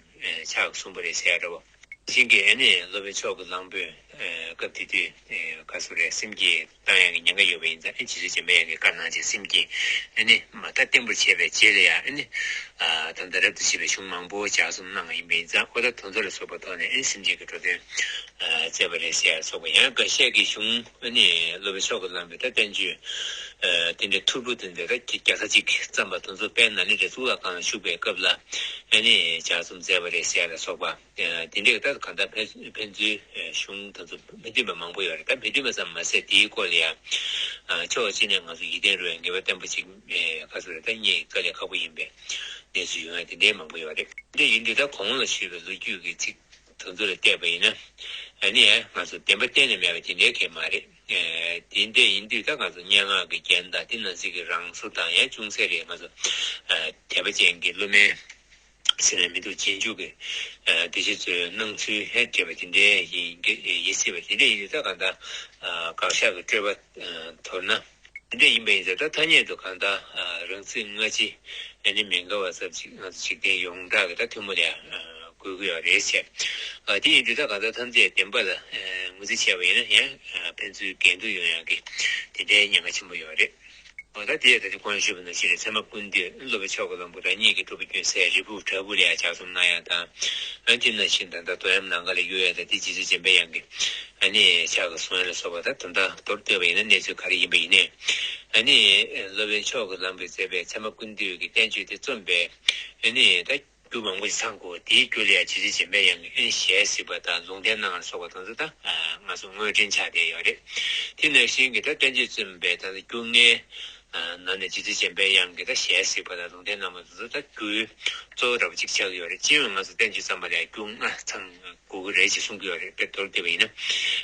ཕྱག་གསུངས་པ་རེད་ཟེར་འདྲ་པོ། ཤིང་གི། ཨ་ནི་སློབ་དཔོན་མཆོག་གི་གླང་པོས། ཨ། སྐབས་དེ་དུས། ཨ། ག་ཟེར་རེད། སེམས་བསྐྱེད་བཏང་ཡག་གི་ཉེན་ཁ་ཡོད་པ་ཡིན་ཙང་། ཨ། རྗེ་བཙུན་འཇམ་པའི་དབྱངས་ཀྱིས་བཀའ་གནང་བྱས། སེམས་བསྐྱེད། ཨ་ནི་མ་མཐའ་བརྟན་པོར་བྱས་པའི་རྗེས་ལ་ཡང་། ཨ་ནི། ཨ། ད་ལྟ་རབ་ཏུ་ཕྱེ་བའི་གཞུང་མང་པོ་ལྗགས་རྩོམ་གནང་བ་ཡིན་པ་ཡིན་ཙང་། འོ། ད་དེ་ཚོ་ལ་སོགས་པ་ཐོག་ནས། ཨ་ནི་སེམས་བསྐྱེད་ཀྱི་འགྲོ་དོན། ཨ། མཛད་པ་རེད་ཟེར་ཡ་སོགས་པ། ཡང་འགའ་ཤས་ཀྱིས་གཞུང་། ཨ་ནི་སློབ་དཔོན་མཆོག་གི་གླང་པོས་ད་བསྟན་བཅོས། ཨ། དེ་འདྲའི་ཐོར་བུ་དེ་འདྲ་ད་བརྒྱ་ཚར་གཅིག་བརྩམས་པ་དེ་ཚོ་དཔལ་ནཱ་ལེནྡྲའི་གཙུག་ལག་ཁང་ལ་བཞུགས་པའི་སྐབས་ལ། ཨ་ནི་ལྗགས་རྩོམ་མཛད་པ་རེད་ཟེར་ཡ་ལ་སོགས་པ། ཨ། དེ་འདྲའི་ད་གང་ལྟར་ཕན། ཕན་ཚུན་གཞུང་དེ་ཚོ་མི་མཐུན་པ་མང་པོ་ཡོད་རེད། ད་མི་མཐུན་པ་ཙམ་མ་ཟད། དེའི་སྐོར་ལ་ཡང་། ཨ། ཕྱོགས་གཅིག་ནས་ང་ཚོ་ཡིད་བརྟན་རུ་ཡང་ངེས་པ་བརྟན་པོ་ཅིག་ཨེ། ག་ཟེར་རེད། ད་རྙེད་དཀའ་ལས་ཁག་པོ་ཡིན་པའི་གནས་ཚུལ་ཡོང་ཡ་དེ་འདྲའི་མང་པོ་ཡོད་རེད། དེ་འདྲ་ཡིན་དུས་ད་གོང་ལ་ཞུས་པའི་ལོ་རྒྱུས་ཀྱི་ཚིག་དེ་ཚོ་ལ་བལྟས་པ་ཡིན་ན། ཨ་ནི་ང་ཚོ་བདེན་པ་གཏན་ནས་མེད་པ་དེ་འདྲའི་གང་ཡང་མ་རེད། ཨེ། དེ་འདྲ་ཡིན་དུས་ད་ང་ཚོ་སྙན་ངག་གི་རྒྱན་དང་། དེ་ནང་གསེས་ཀྱི་རང་བཟོ་དང་། ཡང་ཅུང་ཟད་རེ་ང་ཚོ། ཨ། དད་པ་ཅན་གྱི་སློབ་མའི་ཟེར་ན་མི་འདུག་རྗེས་འཇུག་གི། ཨ། དེ་ཚོའི་སྣང་ཚུལ་ཧེ་འདྲེས་པ་དེ་འདྲའི་ཡིན་གྱི། ཡིན་སྲིད་པ་དེ་འདྲ་ཡིན་དུས། ད་གང་ལྟར། ཨ། དགག་བཞག་གི་སྤྲོས་པ། ཨ། དོར་ན། དེ་འདྲ་ཡིན་པ་ཡིན་ཙང་། ད་ཐ་སྙད་དུ་གང་ལྟར། ཨ། རང་ཚིག་སྔ་ཕྱི། ཨ་ནི་མི་འགལ་བ་ཙམ་ཞིག་ང་ཚོ་འཇིག་རྟེན་ཡོངས་གྲགས་ཀྱི་ད་ཐུན་མོང་ལ་ཡང་། ཨ། དགོས་ཀྱི་ཡོད་རེད་ཟེར། ཨ། དེ་ཡིན་དུས་ད་གང་ལྟར་ཐམས་ཅད་བདེན་པ་ལ། ཨ། ངོས་འཛིན་བྱས་པ་ཡིན་ན། ཡང་། ཨ། ཕན་ཚུན་འགལ་འདུ་ཡོང་ཡག་གི་དེ་འདྲའི་ཉེན་ཁ་ཆེན་པོ་ཡོད་རེད། འོ། ད་དེ་ད་དེ་གོང་ཞུས་པ་ནང་བཞིན་རེད། ཚད་མ་ཀུན་བཏུས་སློབ་དཔོན་མཆོག་གི་གླང་པོ་རང་ཉིད་ཀྱིས་སྒྲུབ་པ་སྐྱོན་སེལ། རིལ་བུ་བྲག་ཕུག་ལ་ཡང་ལྗགས་རྩོམ་གནང་ཡག་དང་། ཨ། དེ་ནང་བཞིན་ད་ལྟ་རྡོ་གཡམ་ནམ་མཁའ་ལ་གཡུག་ཡག་དང་། དེ་རྗེ་བཙུན་འཇམ་པའི་དབྱངས་ཀྱིས། ཨ་ནི་ཕྱག་གིས་བཟུང་ཡག་ལ་སོགས་པ། ད་དོན་དག་མདོར་བསྡུས་པ་ཡིན་ན་གནས་ཚུལ་ག་རེ་ཡིན་པ་ཡིན་ནའི། ཨ་ནི་སློབ་དཔོན་མཆོག་གི་གླང་པོས་མཛད་པའི་ཚད་མ་ཀུན་བཏུས་ཀྱི་བསྟན་བཅོས་དེ་རྩོམ་པའི། ཨ་ནི་ད། རྒྱུ་མང་པོ་ཞིག་ཚང་དགོས། དེའི་རྒྱུ་ལ་ཡང་རྗེ་བཙུན་འཇམ་པའི་དབྱངས་ཀྱིས། ཨ་ནི་ཞལ་གཟིགས་པ་དང་ལུང་བསྟན་གནང་བ་ལ་སོགས་པ་དེ་ཚོ་ད། ཨ། ང་ཚོ་དངོས་འབྲེལ་ཆགས་བསྡད་ཡོད་རེད། དེ་ནང་བཞིན་གྱི་ད་བསྟན་བཅོས་རྩོམ་པའི་ད་ལྟ་རྒྱུ་ལྔའི། ཨ། ནང་ནས་རྗེ་བཙུན་འཇམ་པའི་དབྱངས་ཀྱིས་ད་ཞལ་གཟིགས་པ་དང་ལུང་བསྟན་གནང་བ་དེ་ཚོ་ད་རྒྱུའི་གཙོ་བོ་འདྲ་པོ་ཅིག་ཆགས་ཀྱི་ཡོད་རེད། སྤྱི་ཡོངས་ང་ཚོ་བསྟན་བཅོས་བརྩམས་པ་ལ་ཡང་རྒྱུ་ལྔ་ཚང་དགོས་ཀྱི་རེད་ཅེས་གསུང་གི་ཡོད་རེད། དཔེ་མདོར་བསྡུས་པ་ཡིན་ན།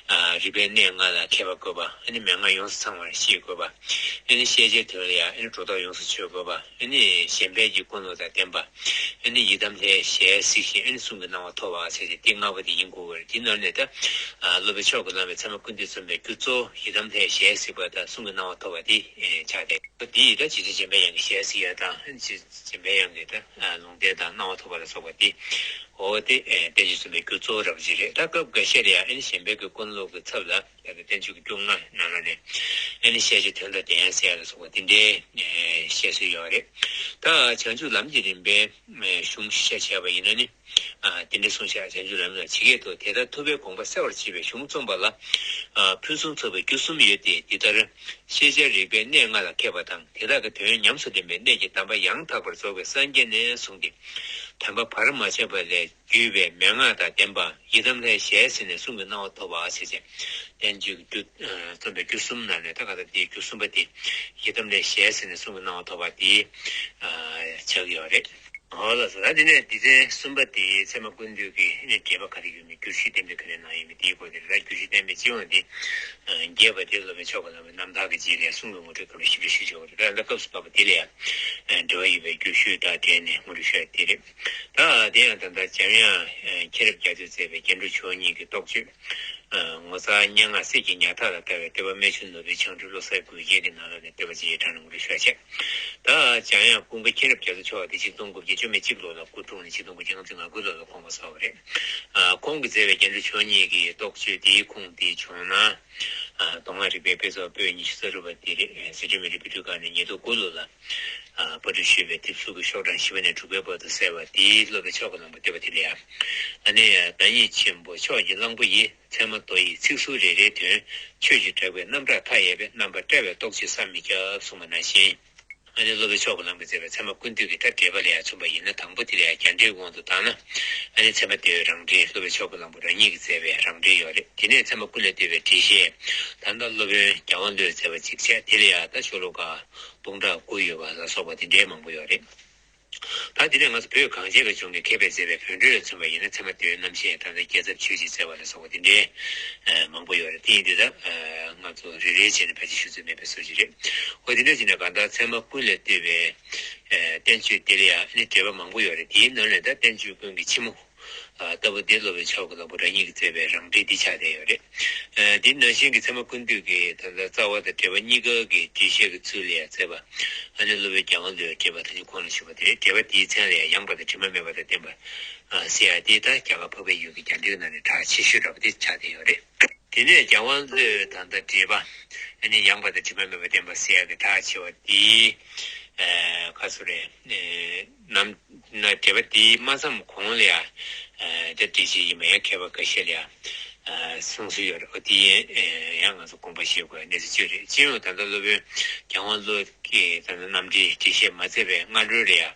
ཨ། རིག་པའི་གནས་ལྔ་ལ་མཁས་པ་དགོས་པ། ཨ་ནི་མན་ངག་ཡོངས་སུ་ཚང་བར་ཤེས་དགོས་པ། ཨ་ནི་ཤེས་བྱའི་དོན་ལ་ཡང་། ཨ་ནི་སྒྲོ་འདོགས་ཡོངས་སུ་ཆོད་དགོས་པ། ཨ་ནི་གཞན་ཕན་གྱི་ཀུན་སློང་དང་ལྡན་པ། ཨ་ནི་ཡི་དམ་ལྷའི་ཞལ་གཟིགས་ཤིང་། ཨ་ནི་གསུང་གི་གནང་བ་ཐོབ་པ་ཟེར་ཏེ། འདི་ལྔ་པོ་དེ་ཡིན་དགོས་པ་རེད། དེ་ནང་ནས་ད། ཨ། སློབ་དཔོན་མཆོག་གི་གླང་པོས་ཚད་མ་ཀུན་བཏུས་རྩོམ་པའི་རྒྱུ་གཙོ་བོ་ཡི་དམ་ལྷའི་ཞལ་གཟིགས་པ་དང་གསུང་གི་གནང་བ་ཐོབ་པ་དེ། ཨེ། ཆགས་ཏེ། དེ་ཡིས་ད་རྗེ་བཙུན་འཇམ་པའི་དབྱངས་ཀྱི་ཞལ་གཟིགས་ཡ་དང་། ཨ་ནི་རྗེ་བཙུན་འཇམ་པའི་དབྱངས་ཀྱི་ད། ཨ། ལུང་བསྟན་དང་གནང་བ་ཐོབ་པ་ལ་སོགས་པ་དེ། འོ། དེ། ཨེ། བསྟན་བཅོས་རྩོམ་པའི་རྒྱུ་གཙོ་བོ་འདྲ་པོ་ཅིག་རེད། ད་སྐབས་འགའ་ཤས་ལ་ཡང་། ཨ་ནི་གཞན་ཕན་གྱི་ཀུན་སློང་གི་ཚབ་ལ། ད་ལྟ་བསྟན་བཅོས་ཀྱི་རྒྱུ་ལྔ་ནང་ལ་ནས། ཨ་ནི་ཤེས་བྱ་དོན་དང་ལྡན་ཟེར་ཡ་ལ་སོགས་པ་དེ་འདྲའི། ཨེ། བཤད་སྲོལ་ཡོད་རེད། ད་བྱང་ཆུབ་ལམ་གྱི་རིམ་པའི། ཨེ། གཞུང་ཞིབ་ཆ་བྱས་པ་ཡིན་ན་ནི། ཨ། དེ་འདྲ་གསུངས་ཤག་བྱང་ཆུབ་ལམ་ལ་ཇི་སྐད་དུ། དེ་ལྟར་ཐུབ་པའི་དགོངས་པ་གསལ་བར་བྱེད་པའི་གཞུང་རྩོམ་པ་ལ། ཨ། ཕུན་སུམ་ཚོགས་པའི་རྒྱུ་གསུམ་ཡོད་དེ། འདི་ལྟར། ཤེས་བྱ་རིག་པའི་གནས་ལྔ་ལ་མཁས་པ་དང་། དེ་དག་གི་དོན་ཉམས་སུ་ལེན་པའི་གནད་ཀྱིས་གདམས་པ་ཡང་དག་པར་རྫོགས་པའི་སངས་རྒྱས་ནས་བཟུང་སྟེ། དམ་པ་བར་མ་ཆད་པ་ལས་བརྒྱུད་པའི་མན་ངག་དང་ལྡན་པ། ཡི་དམ་ལྷའི་ཞལ་གཟིགས་ནས་གསུང་གི་གནང་བ་ཐོབ་པ་ཟེར་བྱས། བསྟན་བཅོས་ཀྱི་རྒྱུ། ཨ། རྩོམ་པའི་རྒྱུ་གསུམ་ནང་ནས་ད་ག་ད་དེའི་རྒྱུ་གསུམ་པ་དེ། ཡི་དམ་ལྷའི་ཞལ་གཟིགས་ནས་གསུང་གི་གནང་བ་ཐོབ་པ་དེ། ཨ། ཆགས་ཀྱི་ཡོད་རེད། འོ་ལགས་སོ། ད་དེ་ནས་སྡེ་ཚན་གསུམ་པ་དེ་ཚད་མ་ཀུན་བཏུས་ཀྱི་ནི་འགྲེལ་པ་ག་རེ་ཡོད་མེད། བསྒྱུར་ཞུས་གཏན་འབེབས་ག་རེ་གནང་ཡོད་མེད། དེའི་སྐོར་དེ་རེད། ད་བསྒྱུར་ཞུས་གཏན་འབེབས་སྤྱི་ཡོངས་དེ། ཨ། རྒྱས་པ་དེ་སློབ་དཔོན་མཆོག་གི་གླང་པོའི་རྣམ་ཐར་གྱི་རྗེས་ལ་གསུང་གི་ངོ་སྤྲོད་སྐབས་ལ་ཞིབ་ཕྲ་ཞུས་ཆོག་གི་རེད། ད་ལྟ་སྐབས་སུ་བབས་པ་དེ་ལ་ཡང་། ཨ། འབྲེལ་བ་ཡོད་པའི་བསྒྱུར་ཞུས་དང་འབྲེལ་ནས་ངོ་སྤྲོད་ཞུ་ཡ་དེ་རེད། ད་དེ་ཡང་ད་ལྟ་འཇམ་དབྱངས། ཨ། མཁྱེན་རབ་རྒྱ་མཚོས་མཛད་པའི་རྒྱན་དྲུག་མཆོག་གཉིས་ཀྱི་རྟོགས་བརྗོད། ཨ། ངོ་མཚར་སྙན་ངག་གསེར་གྱི་ཉག་ཕྲ་ལ་ལྟ་བའི་བསྟོད་པ་རྨད་བྱུང་ནོར་བུའི་བྱང་བསྒྲུབ་བློ་གསལ་མགུལ་རྒྱན་གྱི་ནང་ལོགས་ནས་བསྟོད་པ་ཅིག་ཡིག་ཕྲེང་ནང་ངོ་སྤྲོད་ཞུ་བ་བྱས། ད་འཇམ་དབྱངས་ཀུན་དགའ་མཁྱེན་རབ་རྒྱ་མཚོ་མཆོག་དེ་ཆིག་སྟོང་དགུ་བརྒྱ་བཅུ་མེད་གཅིག་ལོ་ལ་སྐུ་འཁྲུངས་ནས་ཆིག་སྟོང་དགུ་བརྒྱ་ལྔ་བཅུ་ང་དགུ་ལོ་ལ་དགོངས་པ་རྫོགས་པ་རེད། ཨ། ཁོང་གིས་མཛད་པའི་རྒྱན་དྲུག་མཆོག་གཉིས་ཀྱི་རྟོགས་བརྗོད་དེའི་ཁུངས་དེ་བྱུང་ན། ཨ། མདོ་སྔགས་རིག་པའི་དཔེ་ཚོགས་པོད་གཉིས་ཀྱི་ས་རུབ་པ་དེ་རེད། ཨ། སི་ཁྲོན་མི་རིགས་དཔེ་སྐྲུན་ཁང་ནས་ཉིས་སྟོང་དགུ་ལོ་ལ། ཨ། པར་སྐྲུན་ཞུས་པའི་དེབ་གཟུགས་ཀྱི་ཤོག་གྲངས་བཞི་པ་ནས་དྲུག་པའི་བར་དུ་གསལ་བ་དེའི་སློབ་དཔོན་མཆོག་གི་གླང་པོ་བསྟོད་པ་དེ་ལ་ཡང་། ཨ་ནི་ཡང་། བདག་ཉིད་ཆེན་པོ་ཕྱོགས་ཀྱི་གླང་པོ་ཡིས། ཚད་མ་མདོ་ཡི་ཚིག་ཟུར་རེ་རེའི་དོན། ཆོས་ཀྱི་གྲགས་པས་རྣམ་བཀྲ་མཐའ་ཡས་པའི། རྣམ་པར་བཀྲ་བའི་རྟོགས་བརྗོད་བསམ་མི་ཁྱབ་གསུངས་པ་ནང་བཞིན། ཨ་ནི་སློབ་དཔོན་མཆོག་གི་གླང་པོས་མཛད་པའི་ཚད་མ་ཀུན་བཏུས་ཀྱི་ད་འགྲེལ་པ་ལ་ཡང་མཚོན་པ་ཡིན་ན། དང་པོ་དེ་ལ་ཡང་རྒྱ་འགྲེལ་དབང་དུ་བཏང་ན། ཨ་ནི་ཚད་མ་བསྟན་པའི་རང་འགྲེལ། སློབ་དཔོན་མཆོག་གི་གླང་པོ་རང་ཉིད་ཀྱིས་མཛད་པའི་རང་འགྲེལ་ཡོད་རེད། དེ་ནས་ཚད་མ་ཀུན་ལས་བཏུས་པའི་འགྲེལ་བཤད། ད་ལྟ་སློབ་དཔོན་རྒྱལ་དབང་བློས་མཛད་པ་ཅིག་བྱས། དེ་ལ་ཡང་ད་ཤོ་ལོ་ཀ་སྟོང་ཕྲག་དགུ་ཡོད་པ་ལ་སོགས་པ་དེ་འདྲའི་མང་པོ་ཡོད་རེད། ད་དེ་ནས་ང་ཚོ་བོད་གངས་ཅན་གྱི་ལྗོངས་ཀྱི་མཁས་པས་མཛད་པའི་བོད་འགྲེལ་ལ་མཚོན་པ་ཡིན་ན། ཚད་མ་བསྟན་པའི་རྣམ་བཤད། ད་ལྟ་རྒྱལ་ཚབ་ཆོས་ཀྱི་རྩལ་པ་ལ་སོགས་པ་དེ་འདྲའི་མང་པོ་ཡོད་རེད། དེ་ཡིན་དུས་ད་ང་ཚོ་རེ་རེ་བྱས་ནས་ཕལ་ཆེར་ཞུ་ཚོད་མེད་པའི་བཟོ་ཅིག་རེད། འོ་དེ་འདྲ་བྱས་ནས་གང་ལྟར་ཚད་མ་ཀུན་ལས་བཏུས་པའི་བསྟན་བཅོས་དེ་ལ་ཡང་ཨ་ནི་འགྲེལ་པ་མང་པོ་ཡོད་རེད། དེའི་ནང་ནས་ད་བསྟན་བཅོས་ཀུན་གྱི་ཕྱི་མོ་ལྟ་བུ་དེ་སློབ་དཔོན་མཆོག་གི་གླང་པོ་རང་ཉིད་ཀྱིས་མཛད་པའི་རང་འགྲེལ་འདི་ཆགས་བསྡད་ཡོད་རེད། ཨ་དེ་ནང་བཞིན་གྱི་ཚད་མ་ཀུན་བཏུས་ཀྱི་ད་ལྟ་རྩ་བ་དང་འགྲེལ་པ་གཉིས་ཀ་གི་འགྲེལ་བཤད་ཀྱི་ཚུལ་ལ་ཡང་མཛད་པ། ཨ་ནི་སློབ་དཔོན་རྒྱལ་དབང་བློས་འགྲེལ་པ་ད་ནི་གོང་ལ་ཞུས་པ་དེ་རེད། འགྲེལ་པ་དེའི་མཚན་ལ་ཡང་ཡངས་པ་དང་དྲི་མ་མེད་པ་དང་ལྡན་པ་ཟེར་ཡ་དེ་ད་རྒྱ་གར་འཕགས་པའི་ཡུལ་གྱི་རྒྱ་འགྲེལ་ནང་ནས་གྲགས་ཆེ་ཤོས་འདྲ་པོ་དེ་ཆགས་བསྡད་ཡོད་རེད། དེ་ནས་རྒྱལ་དབང་བློས་ད་ལྟ་འགྲེལ་པ། ཨ་ནི་ཡངས་པ་དང་དྲི་མ་མེད་པ་ལྡན་པ་ཟེར་ཡ་གི་གྲགས་ཆེ་བ་དེའི་ཁ་སོ་རེད། ནམ་ན་འགྲེལ་པ་དེའི་མ་མཚམས་གོང་ལ་ཡང་ད་འགྲེལ་བྱེད་ཡིན་པ་ཡང་མཁས་པ་འགའ་ཤས་ལ་ཡང་གསུངས་སྲོལ་ཡོད་རེད། འོ་དེ་ཡང་ང་ཚོ་དགོངས་པ་བཞེས་དགོས་གནས་ཚུལ་ཅིག་རེད། སྤྱི་ཡོངས་ད་ལྟ་སློབ་དཔོན་རྒྱལ་དབང་བློ་གིས་ད་ལྟ་རྣམ་འགྲེལ་འགྲེལ་བཤད་མ་མཛད་པའི་སྔ་རོལ་ལ་ཡང་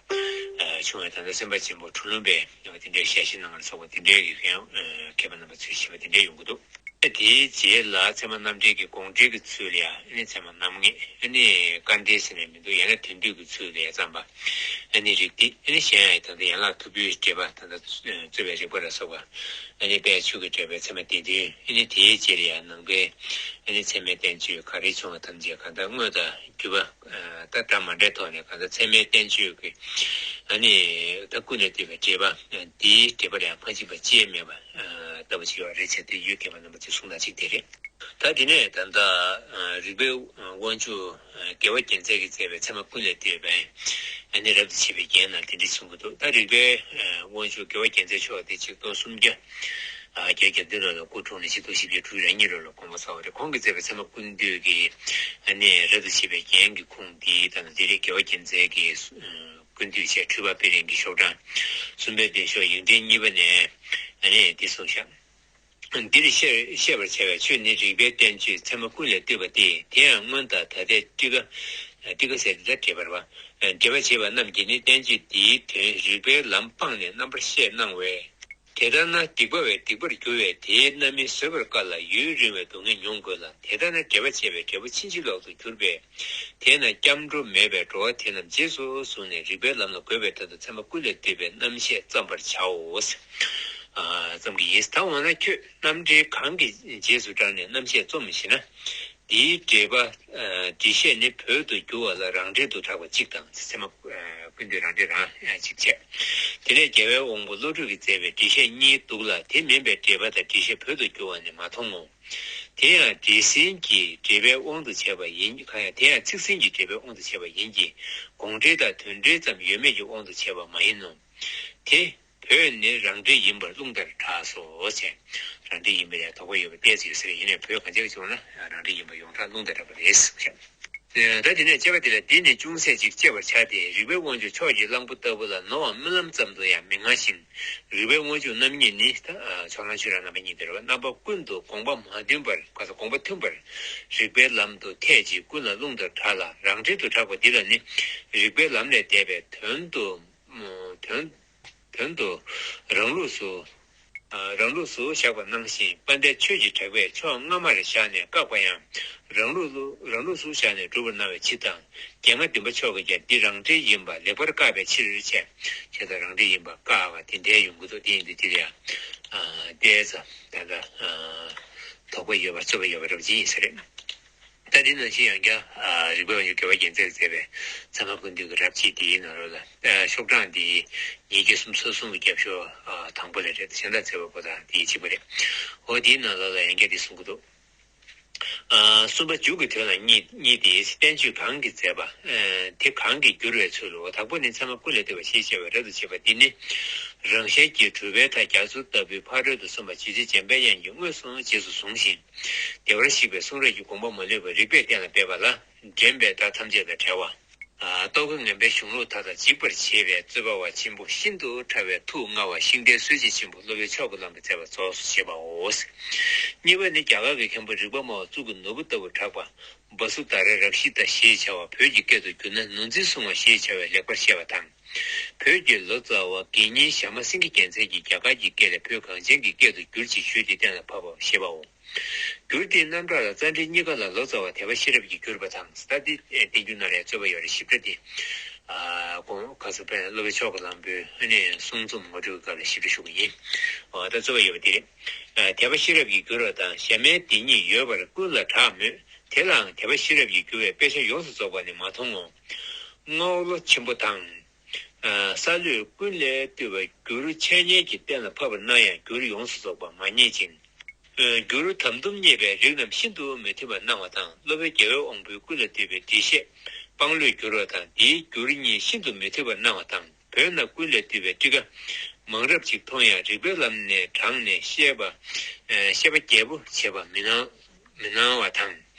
བྱུང་བའི་ད་ལྟ་སེམས་དཔའ་ཆེན་པོ་གྲུ་ལུམ་པས་འོ་དེ་འདྲའི་ཞལ་བཞེས་གནང་བ་ལ་སོགས་པ་དེ་འདྲའི་གི་ཡང་མཁས་པ་རྣམ་པ་ཚོས་བཞེས་པ་དེ་འདྲའི་ཡོང་གི་འདུག་དེའི་རྗེས་ལ་ཚད་མ་རྣམ་འགྲེལ་གྱི་དགོངས་འགྲེལ་གྱི་ཚུལ་ལ་ཡང་ཨ་ནི་ཚད་མ་རྣམ་ངེས། ཨ་ནི་དཀའ་འགྲེལ་ཟེར་ནས་མི་འདུག་ཡང་ན་དོན་བསྡུས་ཀྱི་ཚུལ་ལ་ཡང་བརྩམས་པ། ཨ་ནི་རིགས་གཏེར། ཨ་ནི་གཞན་ཡང་ད་ལྟ་ཡན་ལག་ཐོར་བུའི་འགྲེལ་པ། ད་ལྟ་རྩོད་པའི་རིགས་པ་ལ་སོགས་པ། ཨ་ནི་དཔལ་ཆོས་ཀྱི་འགྲེལ་པའི་ཚད་མ་སྡེ་བདུན། ཨ་ནི་དེའི་རྗེས་ལ་ཡང་ནང་པའི་ཨ་ནི་ཚད་མའི་བསྟན་བཅོས་ག་རེ་བྱུང་བ་ཐམས་ཅད་གང་ལྟར་དངོས་དང་བརྒྱུད་པ་ད་འདྲ་མ་འདྲའི་ཐོག་ནས་གང་ལྟར་ཚད་མའི་བསྟན་བཅོས་ཀྱི་ཨ་ནི་ད་ཀུན་ལས་བཏུས་པའི་འགྲེལ་པ། དེའི་འགྲེལ་པ་ལ་ཡང་ཕར་ཕྱིན་པ་ཅིག་མེད་པ་ལྟ་བུ་ཅིག་ཡོད་རེད་ཅེས་དེ་ཡུལ་མཁས་པ་རྣམ་པ་ཚོས་གསུངས་སྟངས་ཅིག་དེ་རེད། ད་དེ་ནས་ད་ལྟ་རིགས་པའི་དབང་ཕྱུག་རྒྱལ་བ་རྒྱལ་མཚན་གྱིས་མཛད་པའི་ཚད་མ་ཀུན་ལས་བཏུས་པའི་ཨ་ནི་རབ་ཏུ་ཕྱེ་བའི་རྒྱན་ནང་དེ་འདྲ་གསུང་གི་འདུག་ད་རིགས་པའི་དབང་ཕྱུག་རྒྱལ་བ་རྒྱལ་མཚན་མཆོག་དེ་ཆིག་སྟོང་སུམ་བརྒྱ་བརྒྱད་བརྒྱ་བདུན་ལོ་ལ་སྐུ་འཁྲུངས་ནས་ཆིག་སྟོང་བཞི་བརྒྱ་དྲུག་ཅུ་རེ་གཉིས་ལོ་ལ་དགོངས་པ་ཚར་བ་རེད། ཁོང་གིས་མཛད་པའི་ཚད་མ་ཀུན་བཏུས་ཀྱི་ཨ་ནི་རབ་ཏུ་ཕྱེ་བའི་རྒྱན་གྱི་ཁུངས་འདི་ད་ནི་དེ་རིང་རྒྱལ་བ་རྒྱལ་མཚན་གྱི་ཀུན་བཏུས་བཅས་འཁྲུལ་པ་དཔེ་རིང་གི་ཤོག་གྲངས་གསུམ་པའི་སྡེབ་ཤོག་ཡིག་ཕྲེང་གཉིས་པ་ནས་ཨ་ནི་འདི་གསུངས་བཞག་འདིར་བཤད་བཤད་པར་བྱ་བའི་ཆོས་ནི་རིགས་པའི་བསྟན་བཅོས་ཚད་མ་ཀུན་ལས་བཏུས་པ་སྟེ། དེ་ཡང་སྔོན་དང་ད་ལྟའི་ཊཱི་ཀ་ཊཱི་ཀ་ཟེར་དེ་ལྟར་འགྲེལ་པར་བ། འགྲེལ་པ་བྱེད་པ་རྣམས་ཀྱིས་ནི་བསྟན་བཅོས་འདིའི་དོན་རིགས་པའི་ལམ་སྤངས་ནས་རྣམ་པར་བཤད་སྣང་བས། དེ་ལྟར་ན་སྡིག་པ་བས་སྡིག་པར་འགྱུར་བས་དེའི་རྣམ་སྨིན་བཟོད་པར་དཀའ་ལ་ཡུན་རིང་བའི་སྡུག་བསྔལ་མྱོང་དགོས་ལ། དེ་ལྟར་ན་འགྲེལ་པ་བྱས་པས་འབྲས་བུ་ཕྱིན་ཅི་ལོག་ཏུ་གྱུར་པས། དེས་ན་སྐྱབས་འགྲོ་མེད་པས་འགྲོ་བ་དེ་རྣམས་རྗེས་སུ་བཟུང་ནས་རིགས་པའི་ལམ་ལ་འགོད་པའི་དོན་དུ་ཚད་མ་ཀུན་ལས་བཏུས་པའི་རྣམ་བཤད་བརྩམ་པར་བྱའོ། ཨ་ཙམ་གྱི་ཡིན། ད་འོ་ན་ཁྱོད་རྣམ་འགྲེལ་གང་གི་རྗེས་སུ་འབྲངས་ནས་རྣམ་བཤད་རྩོམ་ཞེ་ན། འདིའི་འགྲེལ་པ། ཨ་འགྲེལ་བཤད་ནི་བོད་དུ་བསྒྱུར་བ་ལ་རང་འགྲེལ་དུ་གྲགས་པ་གཅིག་དང་། ཚད་མ་ཀུན་བཏུས་རང་འགྲེལ་རང་གཅིག་བྱས། དེ་ནས་རྒྱལ་བའི་དབང་པོ་བློ་གྲོས་ཀྱིས་མཛད་པའི་འགྲེལ་བཤད་གཉིས་འདུག་ལ། དེ་མིན་པའི་འགྲེལ་པ་དང་འགྲེལ་བཤད་བོད་དུ་བསྒྱུར་བ་ནི་མ་མཐོང་ངོ་། དེ་ཡང་འགྲེལ་ཟིན་གྱི་འགྲེལ་པའི་དབང་དུ་བྱས་པ་ཡིན། གང་ཡང་དེ་ཡང་ཚིག་ཟིན་གྱི་འགྲེལ་པའི་དབང་དུ་བྱས་པ་ཡིན་གྱི། དགོངས་འགྲེལ་དང་དོན་འགྲེལ་ཙམ་ཡོད་མེད་ཀྱི་དབང་དུ་བྱས་པ་མ་ཡིན་ནོ། དེ་བོད་ནི་རང་འགྲེལ་ཡིན་པར་རླུང་ལྟར་གྲགས་སོ་ཞེས། རང་འགྲེལ་ཡིན་པ་ལ་དོགས་པ་ཡོད་པ་ཏོག་ཙམ་ཡོད་ས་རེད། ཡིན་ནའི་བོད་གངས་ཅན་གྱི་ལྗོངས་ལ་རང་འགྲེལ་ཡིན་པ་ཡོངས་གྲགས་རླུང་དང་འདྲ་བ་རེད། ད་དེ་ནས་དཔྱད་པ་དེ་ལ་འདི་ནི་ཅུང་ཟད་ཅིག་དཔྱད་པར་བྱ་སྟེ། རིགས་པའི་དབང་ཕྱུག་ཕྱོགས་ཀྱི་གླང་པོ་ལྟ་བུ་ལ་ནོར་བའམ་རྨི་ལམ་ཙམ་དུ་ཡང་མི་མངའ་ཞིང་། རིགས་པའི་དབང་ཕྱུག་རྣམ་གཉིས་ནི་ད་ཕྱོགས་གླང་ཆོས་གྲགས་རྣམ་པ་གཉིས་དེ་རེད་བ། རྣམ་པ་ཀུན་ཏུ་དགོངས་པ་མ་མཐུན་པར་ག་ས་དགོངས་པ་མཐུན་པར་རིགས་པའི་ལམ་དུ་འཐད་ཅིང་ཀུན་ལ་རླུང་ལྟར་གྲགས་ལ། རང་འགྲེལ་དུ་གྲགས་པ་འདི་ལ་ནི་རིགས་པའི་ལམ་ལས་འདས་པའི་དོན་དུ་དོན་དོན་དུ་རང་ལུགས་སུ། ཨ་རང་ལུགས་སུ་བཞག་པ་ནང་བཞིན་དཔལ་ལྡན་ཆོས་ཀྱི་གྲགས་པས་ཕྱོགས་སྔ་མར་བཞག་ནས་བཀག་པ་ཡང་རང་ལུགས་ལུ་རང་ལུགས་སུ་བཞག་ནས་སྒྲུབ་པར་གནང་བའི་ཕྱིར་དང་། རྒྱལ་རྔ་བདུན་པ་མཆོག་གིས་ཀྱང་འདི་རང་འགྲེལ་ཡིན་པ་ལེགས་པར་བཀག་པའི་ཕྱིར་བྱས། བྱས་ཙང་རང་འགྲེལ་ཡིན་པ་བཀག་པ་དེ་འདྲའི་ཡོང་གི་འདུག་དེ་ཡིན་དུས་དེ་ལ་ཡང་ཨ་ཏོག་ཙམ་ད་ལྟ་ཨ་དོགས་པ་ཡོད་པ་རྩོད་པ་ཡོད་པ་འདྲ་པོ་ཅིག་ཡིན་ས་རེད། ད་དེ་ནང་བཞིན་ཡང་བསྐྱར་ཨ་རིགས་པའི་དབང་ཕྱུག་རྒྱལ་བ་རྒྱལ་མཚན་གྱིས་མཛད་པའི་ཚད་མ་ཀུན་བཏུས་ཀྱི་རབ་བྱེད་དེའི་ནང་ལོགས་ལ་ཨ་ཤོག་གྲངས་དེ་ཉིས་བརྒྱ་སུམ་ཅུ་སོ་གསུམ་གྱི་རྒྱབ་ཤོག་ཨ་དང་པོ་ལ་རེད། གཞན་དག་འཚོལ་བ་པོ་དང་དེའི་གཅིག་པ་རེད། འོ་དེའི་ནང་ལོགས་ལ་ཡང་བསྐྱར་དེ་གསུང་གི་འདུག་ཨ་གསུམ་པ་མཇུག་གི་དོན་ལ་གཉིས་གཉིས་ཏེ། བསྟན་བཅོས་གང་གིས་མཛད་པ། ཨ་དེ་གང་གིས་བསྒྱུར་བའི་ཚུལ་ལོ། དང་པོ་ནི་ཚད་མ་ཀུན་ལས་བཏུས་པ་ཞེས་བྱ་བའི་རབ་ཏུ་བྱེད་པ་འདི་ནི། རང་ཞལ་གྱིས་གྲུབ་པའི་མཐའ་རྒྱ་མཚོ་ལྟ་བུའི་ཕ་རོལ་ཏུ་གསུངས་པ་རྗེ་བཙུན་འཇམ་དཔལ་དབྱངས་ཀྱིས་མངོན་སུམ་རྗེས་སུ་བཟུང་ཞིང་། བདེ་བར་གཤེགས་པའི་གསུང་རབ་ཀྱི་དགོངས་པ་མ་ལུས་པ་རིགས་པས་གཏན་ལ་འབེབས་པ་ལ་འདྲེན་པའི་བརྡ་ཐམས་ཅད་དང་བྲལ་བ། རྟོག་གེ་ངན་པའི་གཞུང་ལུགས་མཐའ་དག་འཇིག་པར་བྱེད་པའི་རྩོད་པ་བ་ཆེན་པོ་ཤིན་ཏུ་ཕྲ་བའི་ཐུགས་མངའ་བ་ཤིང་རྟའི་སྲོལ་འབྱེད་ཆེན་པོ་སློབ་དཔོན་ཕྱོགས་ཀྱི་གླང་པོས་མཛད་པ་རྫོགས་སོ་ཞེས་པའོ། གཉིས་པ་ནི་རྒྱ་གར་གྱི་མཁན་པོ་རིག་པ་སྨྲ་བ་གཙུག་གི་ནོར་བུ་ལྟ་བུར་གྲགས་པ་བ་སུ་དྷ་ར་རཀྵི་ཏ་ཞེས་བྱ་བ་བོད་ཀྱི་སྐད་དུ་བསྒྱུར་ན་ནོར་འཛིན་སྲུང་བ་ཞེས་བྱ་བའི་ལེགས་པར་བཤད་པ་དང་། བོད་ཀྱི་ལོ་ཙཱ་བ་དགེ་བསྙེན་ཞྭ་དམར་སེང་གེ་རྒྱལ་མཚན་གྱིས་རྒྱ་གར་གྱི་སྐད་ལས་བོད་གངས་ཅན་གྱི་སྐད་དུ་བསྒྱུར་ཅིག་ཞུས་ཏེ་གཏན་ལ་ཕབ་པ་ཞེས་པའོ། འགྱུར་དེའི་རྣམ་གྲངས་ལ་རྩ་འགྲེལ་གཉིས་ཀ་ལ་ལོ་ཙཱ་བ་དད་པ་ཤེས་རབ་ཀྱིས་བསྒྱུར་པ་དང་། ད་འདི་བསྟན་འགྱུར་ནང་ལ་རྩོད་པ་ཡོད་རེད། ཞིབ་ཕྲ་དེ། ཨ་ཁོང་ཁ་སང་དཔེར་ན་སློབ་དཔོན་ཕྱོགས་ཀྱི་གླང་པོའི་ཨ་ནི་གསུང་རྩོམ་ངོ་སྤྲོད་ཀྱི་སྐབས་ལ་ཞིབ་ཕྲ་ཞུ་གི་ཡིན། འོ་ད་རྩོད་པ་ཡོད་པ་དེ་རེད། ཨ་དད་པ་ཤེས་རབ་ཀྱིས་བསྒྱུར་བ་དང་ཞྭ་དམར་དེ་ཉིད་ཡོད་པར་ཀུན་ལ་གྲགས་མོད། དེ་ལའང་དད་པ་ཤེས་རབ་ཀྱིས་བསྒྱུར་བའི་དཔེ་ཆ་ཡོངས་སུ་རྫོགས་པ་ནི་མ་མཐོང་ངོ་། རྔ་བོ་ལོ་ཆེན་པོ་དང་། ས་ལུད་ཀུན་ལས་བཏུས་པ་འགྱུར་འཆད་ཉན་གྱི་གཏན་ལ་ཕབ་པར་སྣང་ཡང་འགྱུར་ཡོངས་སུ་རྫོགས་པ་མ་རྙེད་ཅིང་། འགྱུར་དམ་དུམ་རྙེད་པའི་རིགས་རྣམས་ཤིན་ཏུ་མི་མཐུན་པར་སྣང་བ་དང་། སློབ་དཔོན་རྒྱལ་བའི་དབང་པོའི་ཀུན་ལ་བཏུས་པའི་འགྲེལ་བཤད་དཔང་ལོས་བསྒྱུར་བ་དང་། འདིའི་འགྱུར་གཉིས་ཤིན་ཏུ་མི་མཐུན་པར་སྣང་བ་དང་། བོད་ན་ཀུན་ལས་བཏུས་པའི་ཊཱི་ཀ་མང་རབ་ཅིག་མཐོང་ཡང་རིགས་པའི་ལམ་ནས་དྲངས་ནས་བཤད་པ། བཤད་པ་རྒྱས་པོ་བྱས་པ་མི་སྣང་། མི་སྣང་བ་དང་།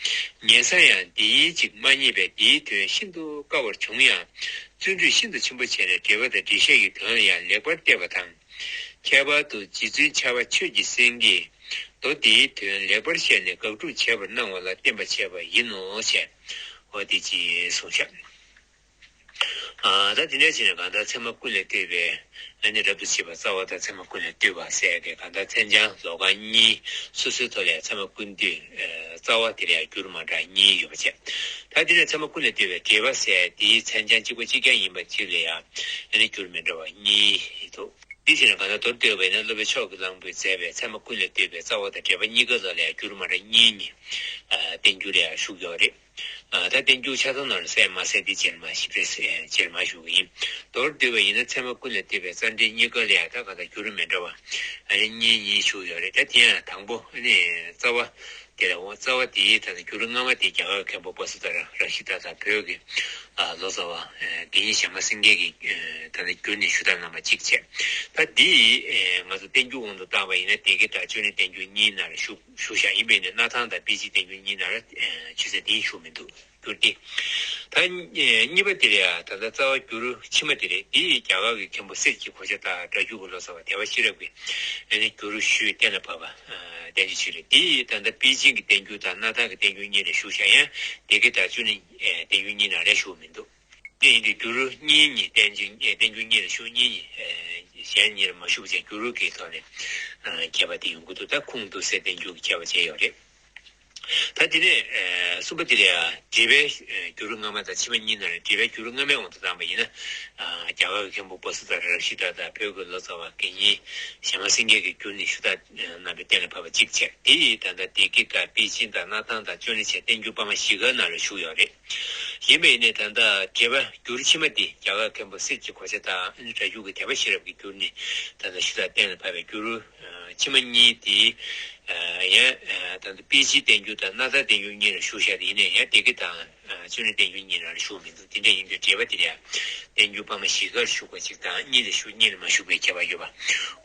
ཉན་ས་ཡང་འདི་ཡིན་ཅིག་མ་རྙེད་པས་འདིའི་དོན་ཤིན་ཏུ་དཀའ་བར་བྱུང་ཡང་། བརྩོན་འགྲུས་ཤིན་ཏུ་ཆེན་པོ་བྱས་ནས་འགྲེལ་པ་དང་འགྲེལ་བཤད་ཀྱི་དོན་ལ་ཡང་ལེགས་པར་བལྟས་པ་དང་། ཁྱད་པར་དུ་རྗེ་བཙུན་ཕྱྭ་པ་ཆོས་ཀྱི་སེང་གེས་མདོ་འདིའི་དོན་ལེགས་པར་བཤད་ནས་དགག་སྒྲུབ་བྱས་པར་སྣང་བ་ལ་བརྟེན་པ་བྱས་པ་ཡིན་ནོ་ཞེས། འོ་དེ་ཅི་གསུངས་ཤག་ཨ་ད་དེ་འདྲ་བྱས་ནས་གང་ལྟར་ཚད་མ་ཀུན་ལས་བཏུས་པའི་ཨ་ནི་རབ་ཏུ་ཕྱེ་བ་རྩ་བ་དང་ཚད་མ་ཀུན་ལས་བཏུས་པ་ཟེར་ཏེ་གང་ལྟར་མཚན་བྱང་ལོགས་ཁང་གཉིས་སོ་སོའི་ཐོག་ལས་ཚད་མ་ཀུན་བཏུས་རྩ་བ་དེ་ལ་ཡང་འགྱུར་མ་འདྲ་གཉིས་ཡོད་པ་བྱས། ད་དེ་ནས་ཚད་མ་ཀུན་ལས་བཏུས་པའི་འགྲེལ་པ་ཟེར་དེའི་མཚན་བྱང་གཅིག་པ་གཅིག་རྐྱང་ཡིན་པ་གཅིག་ལ་ཡང་ཨ་ནི་འགྱུར་མི་འདྲ་བ་གཉིས་འདུག་དེ་བྱས་ན་གང་ལྟར་མདོར་བསྡུས་པ་ཡིན་ན་སློབ་དཔོན་ཕྱོགས་ཀྱི་གླང་པོས་མཛད་པའི་ཚད་མ་ཀུན་ལས་བཏུས་པའི་རྩ་བ་དང་འགྲེལ་པ་གཉིས་ཀ་ལ་ལས་འགྱུར་མ་འདྲ་གཉིས་གཉིས་བསྟན་འགྱུར་ལ་ཡང་བཞུགས་ཡོད་རེད། ད་བསྟན་འགྱུར་ཆ་ཚང་ནང་ལ་གསལ་མ་གསལ་དེ་རྗེས་མ་ཞིབ་ཕྲ་རྗེས་མ་ཞུ་གི་ཡིན། མདོར་བསྡུས་པ་ཡིན་ན་ཚད་མ་ཀུན་ལས་བཏུས་པའི་རྩ་འགྲེལ་གཉིས་ཀ་ལ་ཡང་ད་གང་ལྟར་འགྱུར་མི་འདྲ་བ་གཉིས་གཉིས་བཞུགས་ཡོད་རེད། ད་དེ་ཡང་དང་པོ་ནི་རྩ་བ། དེ་ལ་འོ་རྩ་བ་དེའི་ད་ལྟ་འགྱུར་སྔ་མ་དེ་རྒྱ་གར་མཁན་པོ་བ་སུ་དྷ་ར་རཀྵི་ཏ་དང་བོད་ཀྱི་ལོ་ཙཱ་བ་དགེ་བསྙེན་ཞྭ་དམར་སེང་གེ་གིས་ད་ལྟ་བསྒྱུར་ནས་ཞུ་དག་གནང་བ་གཅིག་བྱས། ད་འདི་ང་ཚོ་བསྟན་འགྱུར་དབང་དུ་བཏང་བ་ཡིན་ན་སྡེ་དགེ་དང་ཅོ་ནེ་བསྟན་འགྱུར་གཉིས་ནང་ལ་བཞུགས་བཞུགས་བཞག་ཡིན་པས་ནི་སྣར་ཐང་དང་པཎ་ཆེན་བསྟན་འགྱུར་གཉིས་ནང་ལ་ཆུ་ཚད་འདིའི་བཞུགས་མི་འདུག་འགྱུར་ཏེ། ད་གཉིས་པ་དེ་ལ་ཡང་ད་ལྟ་རྩ་བ་འགྱུར་ཕྱི་མ་དེ་རེད། འདི་རྒྱ་གར་གྱི་མཁན་པོ་གསེར་གྱི་གོ་ཆ་དང་སྒྲ་སྒྱུར་གྱི་ལོ་ཙཱ་བ་དད་པ་ཤེས་རབ་ཀྱིས་ཨ་ནི་འགྱུར་ཞུས་གཏན་ལ་ཕབ་པ་བསྟན་བཅོས་ཅིག་རེད། འདི་ད་ལྟ་པཎ་ཆེན་གྱི་བསྟན་འགྱུར་དང་སྣར་ཐང་གི་བསྟན་འགྱུར་གཉིས་ལ་བཞུགས་བཞག་ཡང་སྡེ་དགེ་དང་ཅོ་ནེ་བསྟན་འགྱུར་གཉིས་ནང་ལ་བཞུགས་མི་འདུག་དེ་ཡིན་དུས་འགྱུར་གཉིས་གཉིས་བསྟན་འགྱུར་བསྟན་འགྱུར་གཉིས་ལ་བཞུགས་གཉིས་གཉིས་གཞན་གཉིས་ལ་མ་བཞུགས་པ་བྱས་འགྱུར་གྱི་ཐོག་ནས་ཁྱད་པར་དེ་ཡོང་གི་འདུག་ད་ཁུངས་འདུག་སའི་བསྟན་འགྱུར་གྱི་ཁྱད་པར་བྱས་ཡོད་རེད། ད་དེ་ནས་གསུམ་པ་དེ་ལ་ཡང་འགྲེལ་པའི་འགྱུར་སྔ་མ་དང་ཕྱི་མ་གཉིས་ནང་ལ་འགྲེལ་པའི་འགྱུར་སྔ་མའི་དབང་དུ་བཏང་བ་ཡིན་ན། རྒྱ་གར་གྱི་མཁན་པོ་བ་སུ་དྷ་ར་རཀྵི་ཏ་དང་བོད་ཀྱི་ལོ་ཙཱ་བ་དགེ་བསྙེན་ཞྭ་དམར་སེང་གེ་གིས་བསྒྱུར་ནས་ཞུ་དག་གནང་བའི་གཏན་ལ་ཕབ་པ་གཅིག་བྱས། དེ་ཡིས་ད་ལྟ་སྡེ་དགེ་དང་པཎ་ཆེན་དང་སྣར་ཐང་དང་ཅོ་ནེ་བྱས་བསྟན་འགྱུར་དཔར་མ་བཞི་ཀ་ནང་ལ་བཞུགས་ཡོད་རེད། ཡིན་པས་ནི་ད་ལྟ་འགྲེལ་པ་འགྱུར་ཕྱི་མ་དེ་རྒྱ་གར་མཁན་པོ་གསེར་གྱི་གོ་ཆ་དང་སྒྲ་སྒྱུར་གྱི་དད་པ་ཤེས་རབ་ཀྱིས་བསྒྱུར་ནས་ད་ལྟ་ཞུ་དག་གཏན་ལ་ཕབ་པའི་འགྱུར་ཕྱི་མ་གཉིས་དེ། ཡང་ད་ལྟ་པཎ་ཆེན་བསྟན་འགྱུར་དང་སྣར་ཐང་བསྟན་འགྱུར་གཉིས་ལ་བཞུགས་བཞག་དེ་ཡིན་ནའི་ཡང་སྡེ་དགེ་དང་ཅོ་ནེ་བསྟན་འགྱུར་གཉིས་ནང་ལ་བཞུགས་མི་འདུག་དེ་འདྲ་ཡིན་དུས་འགྲེལ་པ་དེ་ལ་ཡང་བསྟན་འགྱུར་དཔར་མ་བཞི་ཀར་བཞུགས་པ་གཅིག་དང་གཉིས་ལ་བཞུགས་གཉིས་ལ་མ་བཞུགས་པའི་ཁྱད་པར་ཡོད་པ།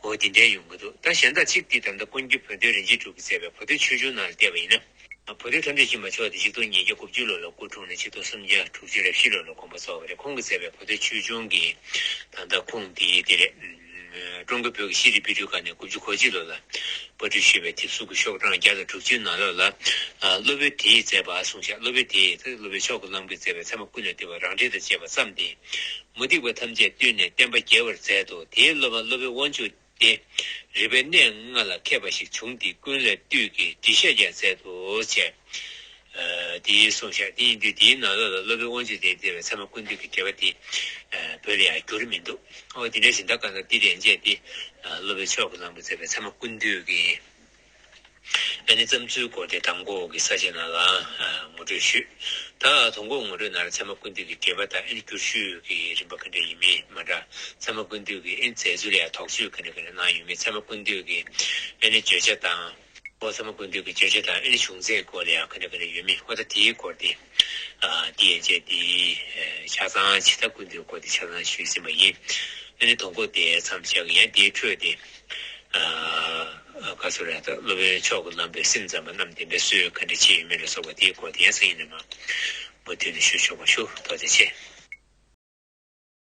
འོ་དེ་འདྲའི་ཡོང་གི་འདུག་ད་གཞན་དག་གཅིག་དེ་ད་ལྟ་ཀུན་མཁྱེན་བོད་སྟོན་རིན་ཆེན་གྲུབ་ཀྱིས་མཛད་པའི་བོད་དོན་ཆོས་འབྱུང་ནང་ལ་བལྟས་པ་ཡིན་ན། བོད་དོན་ཐམས་ཅད་མཁྱེན་པ་མཆོག་དེ་ཆིག་སྟོང་ཉིས་བརྒྱ་དགུ་བཅུ་ལོ་ལ་སྐུ་འཁྲུངས་ནས་ཆིག་སྟོང་སུམ་བརྒྱ་དྲུག་ཅུ་རེ་བཞི་ལོ་ལ་དགོངས་པ་རྫོགས་པ་རེད། ཁོང་གིས་མཛད་པའི་བོད་དོན་ཆོས་འབྱུང་གི་ད་ལྟ་ཁུངས་དེ་དེ་རེད། ཀྲུང་གོའི་བོད་ཀྱི་ཤེས་རིག་དཔེ་སྐྲུན་ཁང་ནས་དགུ་བཅུ་གོ་གཅིག་ལོ་ལ་པར་སྐྲུན་ཞུས་པའི་དེབ་གཟུགས་ཀྱི་ཤོག་གྲངས་བརྒྱ་དང་དྲུག་ཅུའི་ནང་ལོགས་ལ། སློབ་དཔོན་དེས་མཛད་པ་གསུངས་ཤག་སློབ་དཔོན་དེས་ད་སློབ་དཔོན་ཕྱོགས་ཀྱི་གླང་པོས་མཛད་པའི་ཚད་མ་ཀུན་ལས་བཏུས་པ་རང་འགྲེལ་དང་བཅས་པ་བརྩམས་ཏེ། མུ་སྟེགས་པ་ཐམས་ཅད་བཏུལ་ནས་བསྟན་པ་རྒྱས་པར་མཛད་དོ། དེའི་སློབ་མ་སློབ་དཔོན་དབང་ཕྱུག་དེ་རིག་པའི་གནས་ལྔ་ལ་མཁས་པ་ཞིག་བྱུང་སྟེ་ཀུན་ལས་བཏུས་ཀྱི་འགྲེལ་བཤད་ཀྱང་མཛད་དོ་ཞེས། དེའི་གསུངས་ཤག་དེ་ཡིན་དུས་དེའི་ནང་ལོགས་ལ་སློབ་དཔོན་དབང་ཕྱུག་དེས་མཛད་པའི་ཚད་མ་ཀུན་བཏུས་ཀྱི་འགྲེལ་པ་དེ། བོད་ལ་ཡང་བསྒྱུར་མི་འདུག་འོ་དེ་འདྲ་ཞིག་ད་ག་ན་དེ་དེ་འཇས་དེ། སློབ་དཔོན་ཕྱོགས་ཀྱི་གླང་པོས་མཛད་པའི་ཚད་མ་ཀུན་བཏུས་ཀྱི། ཨ་ནི་བརྩམས་ཚུལ་སྐོར་དེ་དང་པོ་གི་ས་བཅད་ནང་ལ་ངོ་སྤྲོད་ཞུས། ད་དང་པོ་ངོ་སྤྲོད་ནང་ལ་ཚད་མ་ཀུན་བཏུས་ཀྱི་འགྲེལ་པ་དང་ཨ་ནི་བསྒྱུར་ཞུས་ཀྱི་རིམ་པ་ག་འདྲ་ཡིན་མིན་མ་འདྲ། ཚད་མ་ཀུན་བཏུས་ཀྱི་ཨ་ནི་མཛད་ཚུལ་ལ་ཡང་དོགས་གཅོད་ག་འདྲ་ག་འདྲ་གནང་ཡོད་མེད། ཚད་མ་ཀུན་བཏུས་ཀྱི་ཨ་ནི་བརྗོད་བྱ་དང་། ཨོ་ཚད་མ་ཀུན་བཏུས་ཀྱི་བརྗོད་བྱ་དང་ཨ་ནི་བྱུང་ཚད་སྐོར་ལ་ཡང་ག་འདྲ་ག་འདྲ་ཡོད་མེད། ཨོ་ད་དེའི་སྐོར་དེ། ཨ་དེ་ཡན་ཆད་དེ་ཆ་ཚང་ཇི་ལྟར་ཀུན་བཏུས་སྐོར་དེ་ཆ་ཚང་ཞུས་ཟིན་པ་ཡིན། ཨ་ནི་དང་པོ་དེ་མཚམས་བཞག་གི་ཡང་དེའི་འཕྲོས་དེ། ཨ་ག་ཚོད་རེད་ད། སློབ་དཔོན་ཕྱོགས་ཀྱི་གླང་པོས་སེམས་ཙམ་པ་རྣམས་བདེན་པའི་སྲོལ་ག་འདྲ་ཅིག་ཡོད་མེད་ལ་སོགས་པ་དེའི་སྐོར་དེ་ཡང་སང་ཉིན་ནས་མར་མུ་མཐུད་ནས་ཞུ་ཆོག་པ་ཞུ། ཐུགས་རྗེ་ཆེ།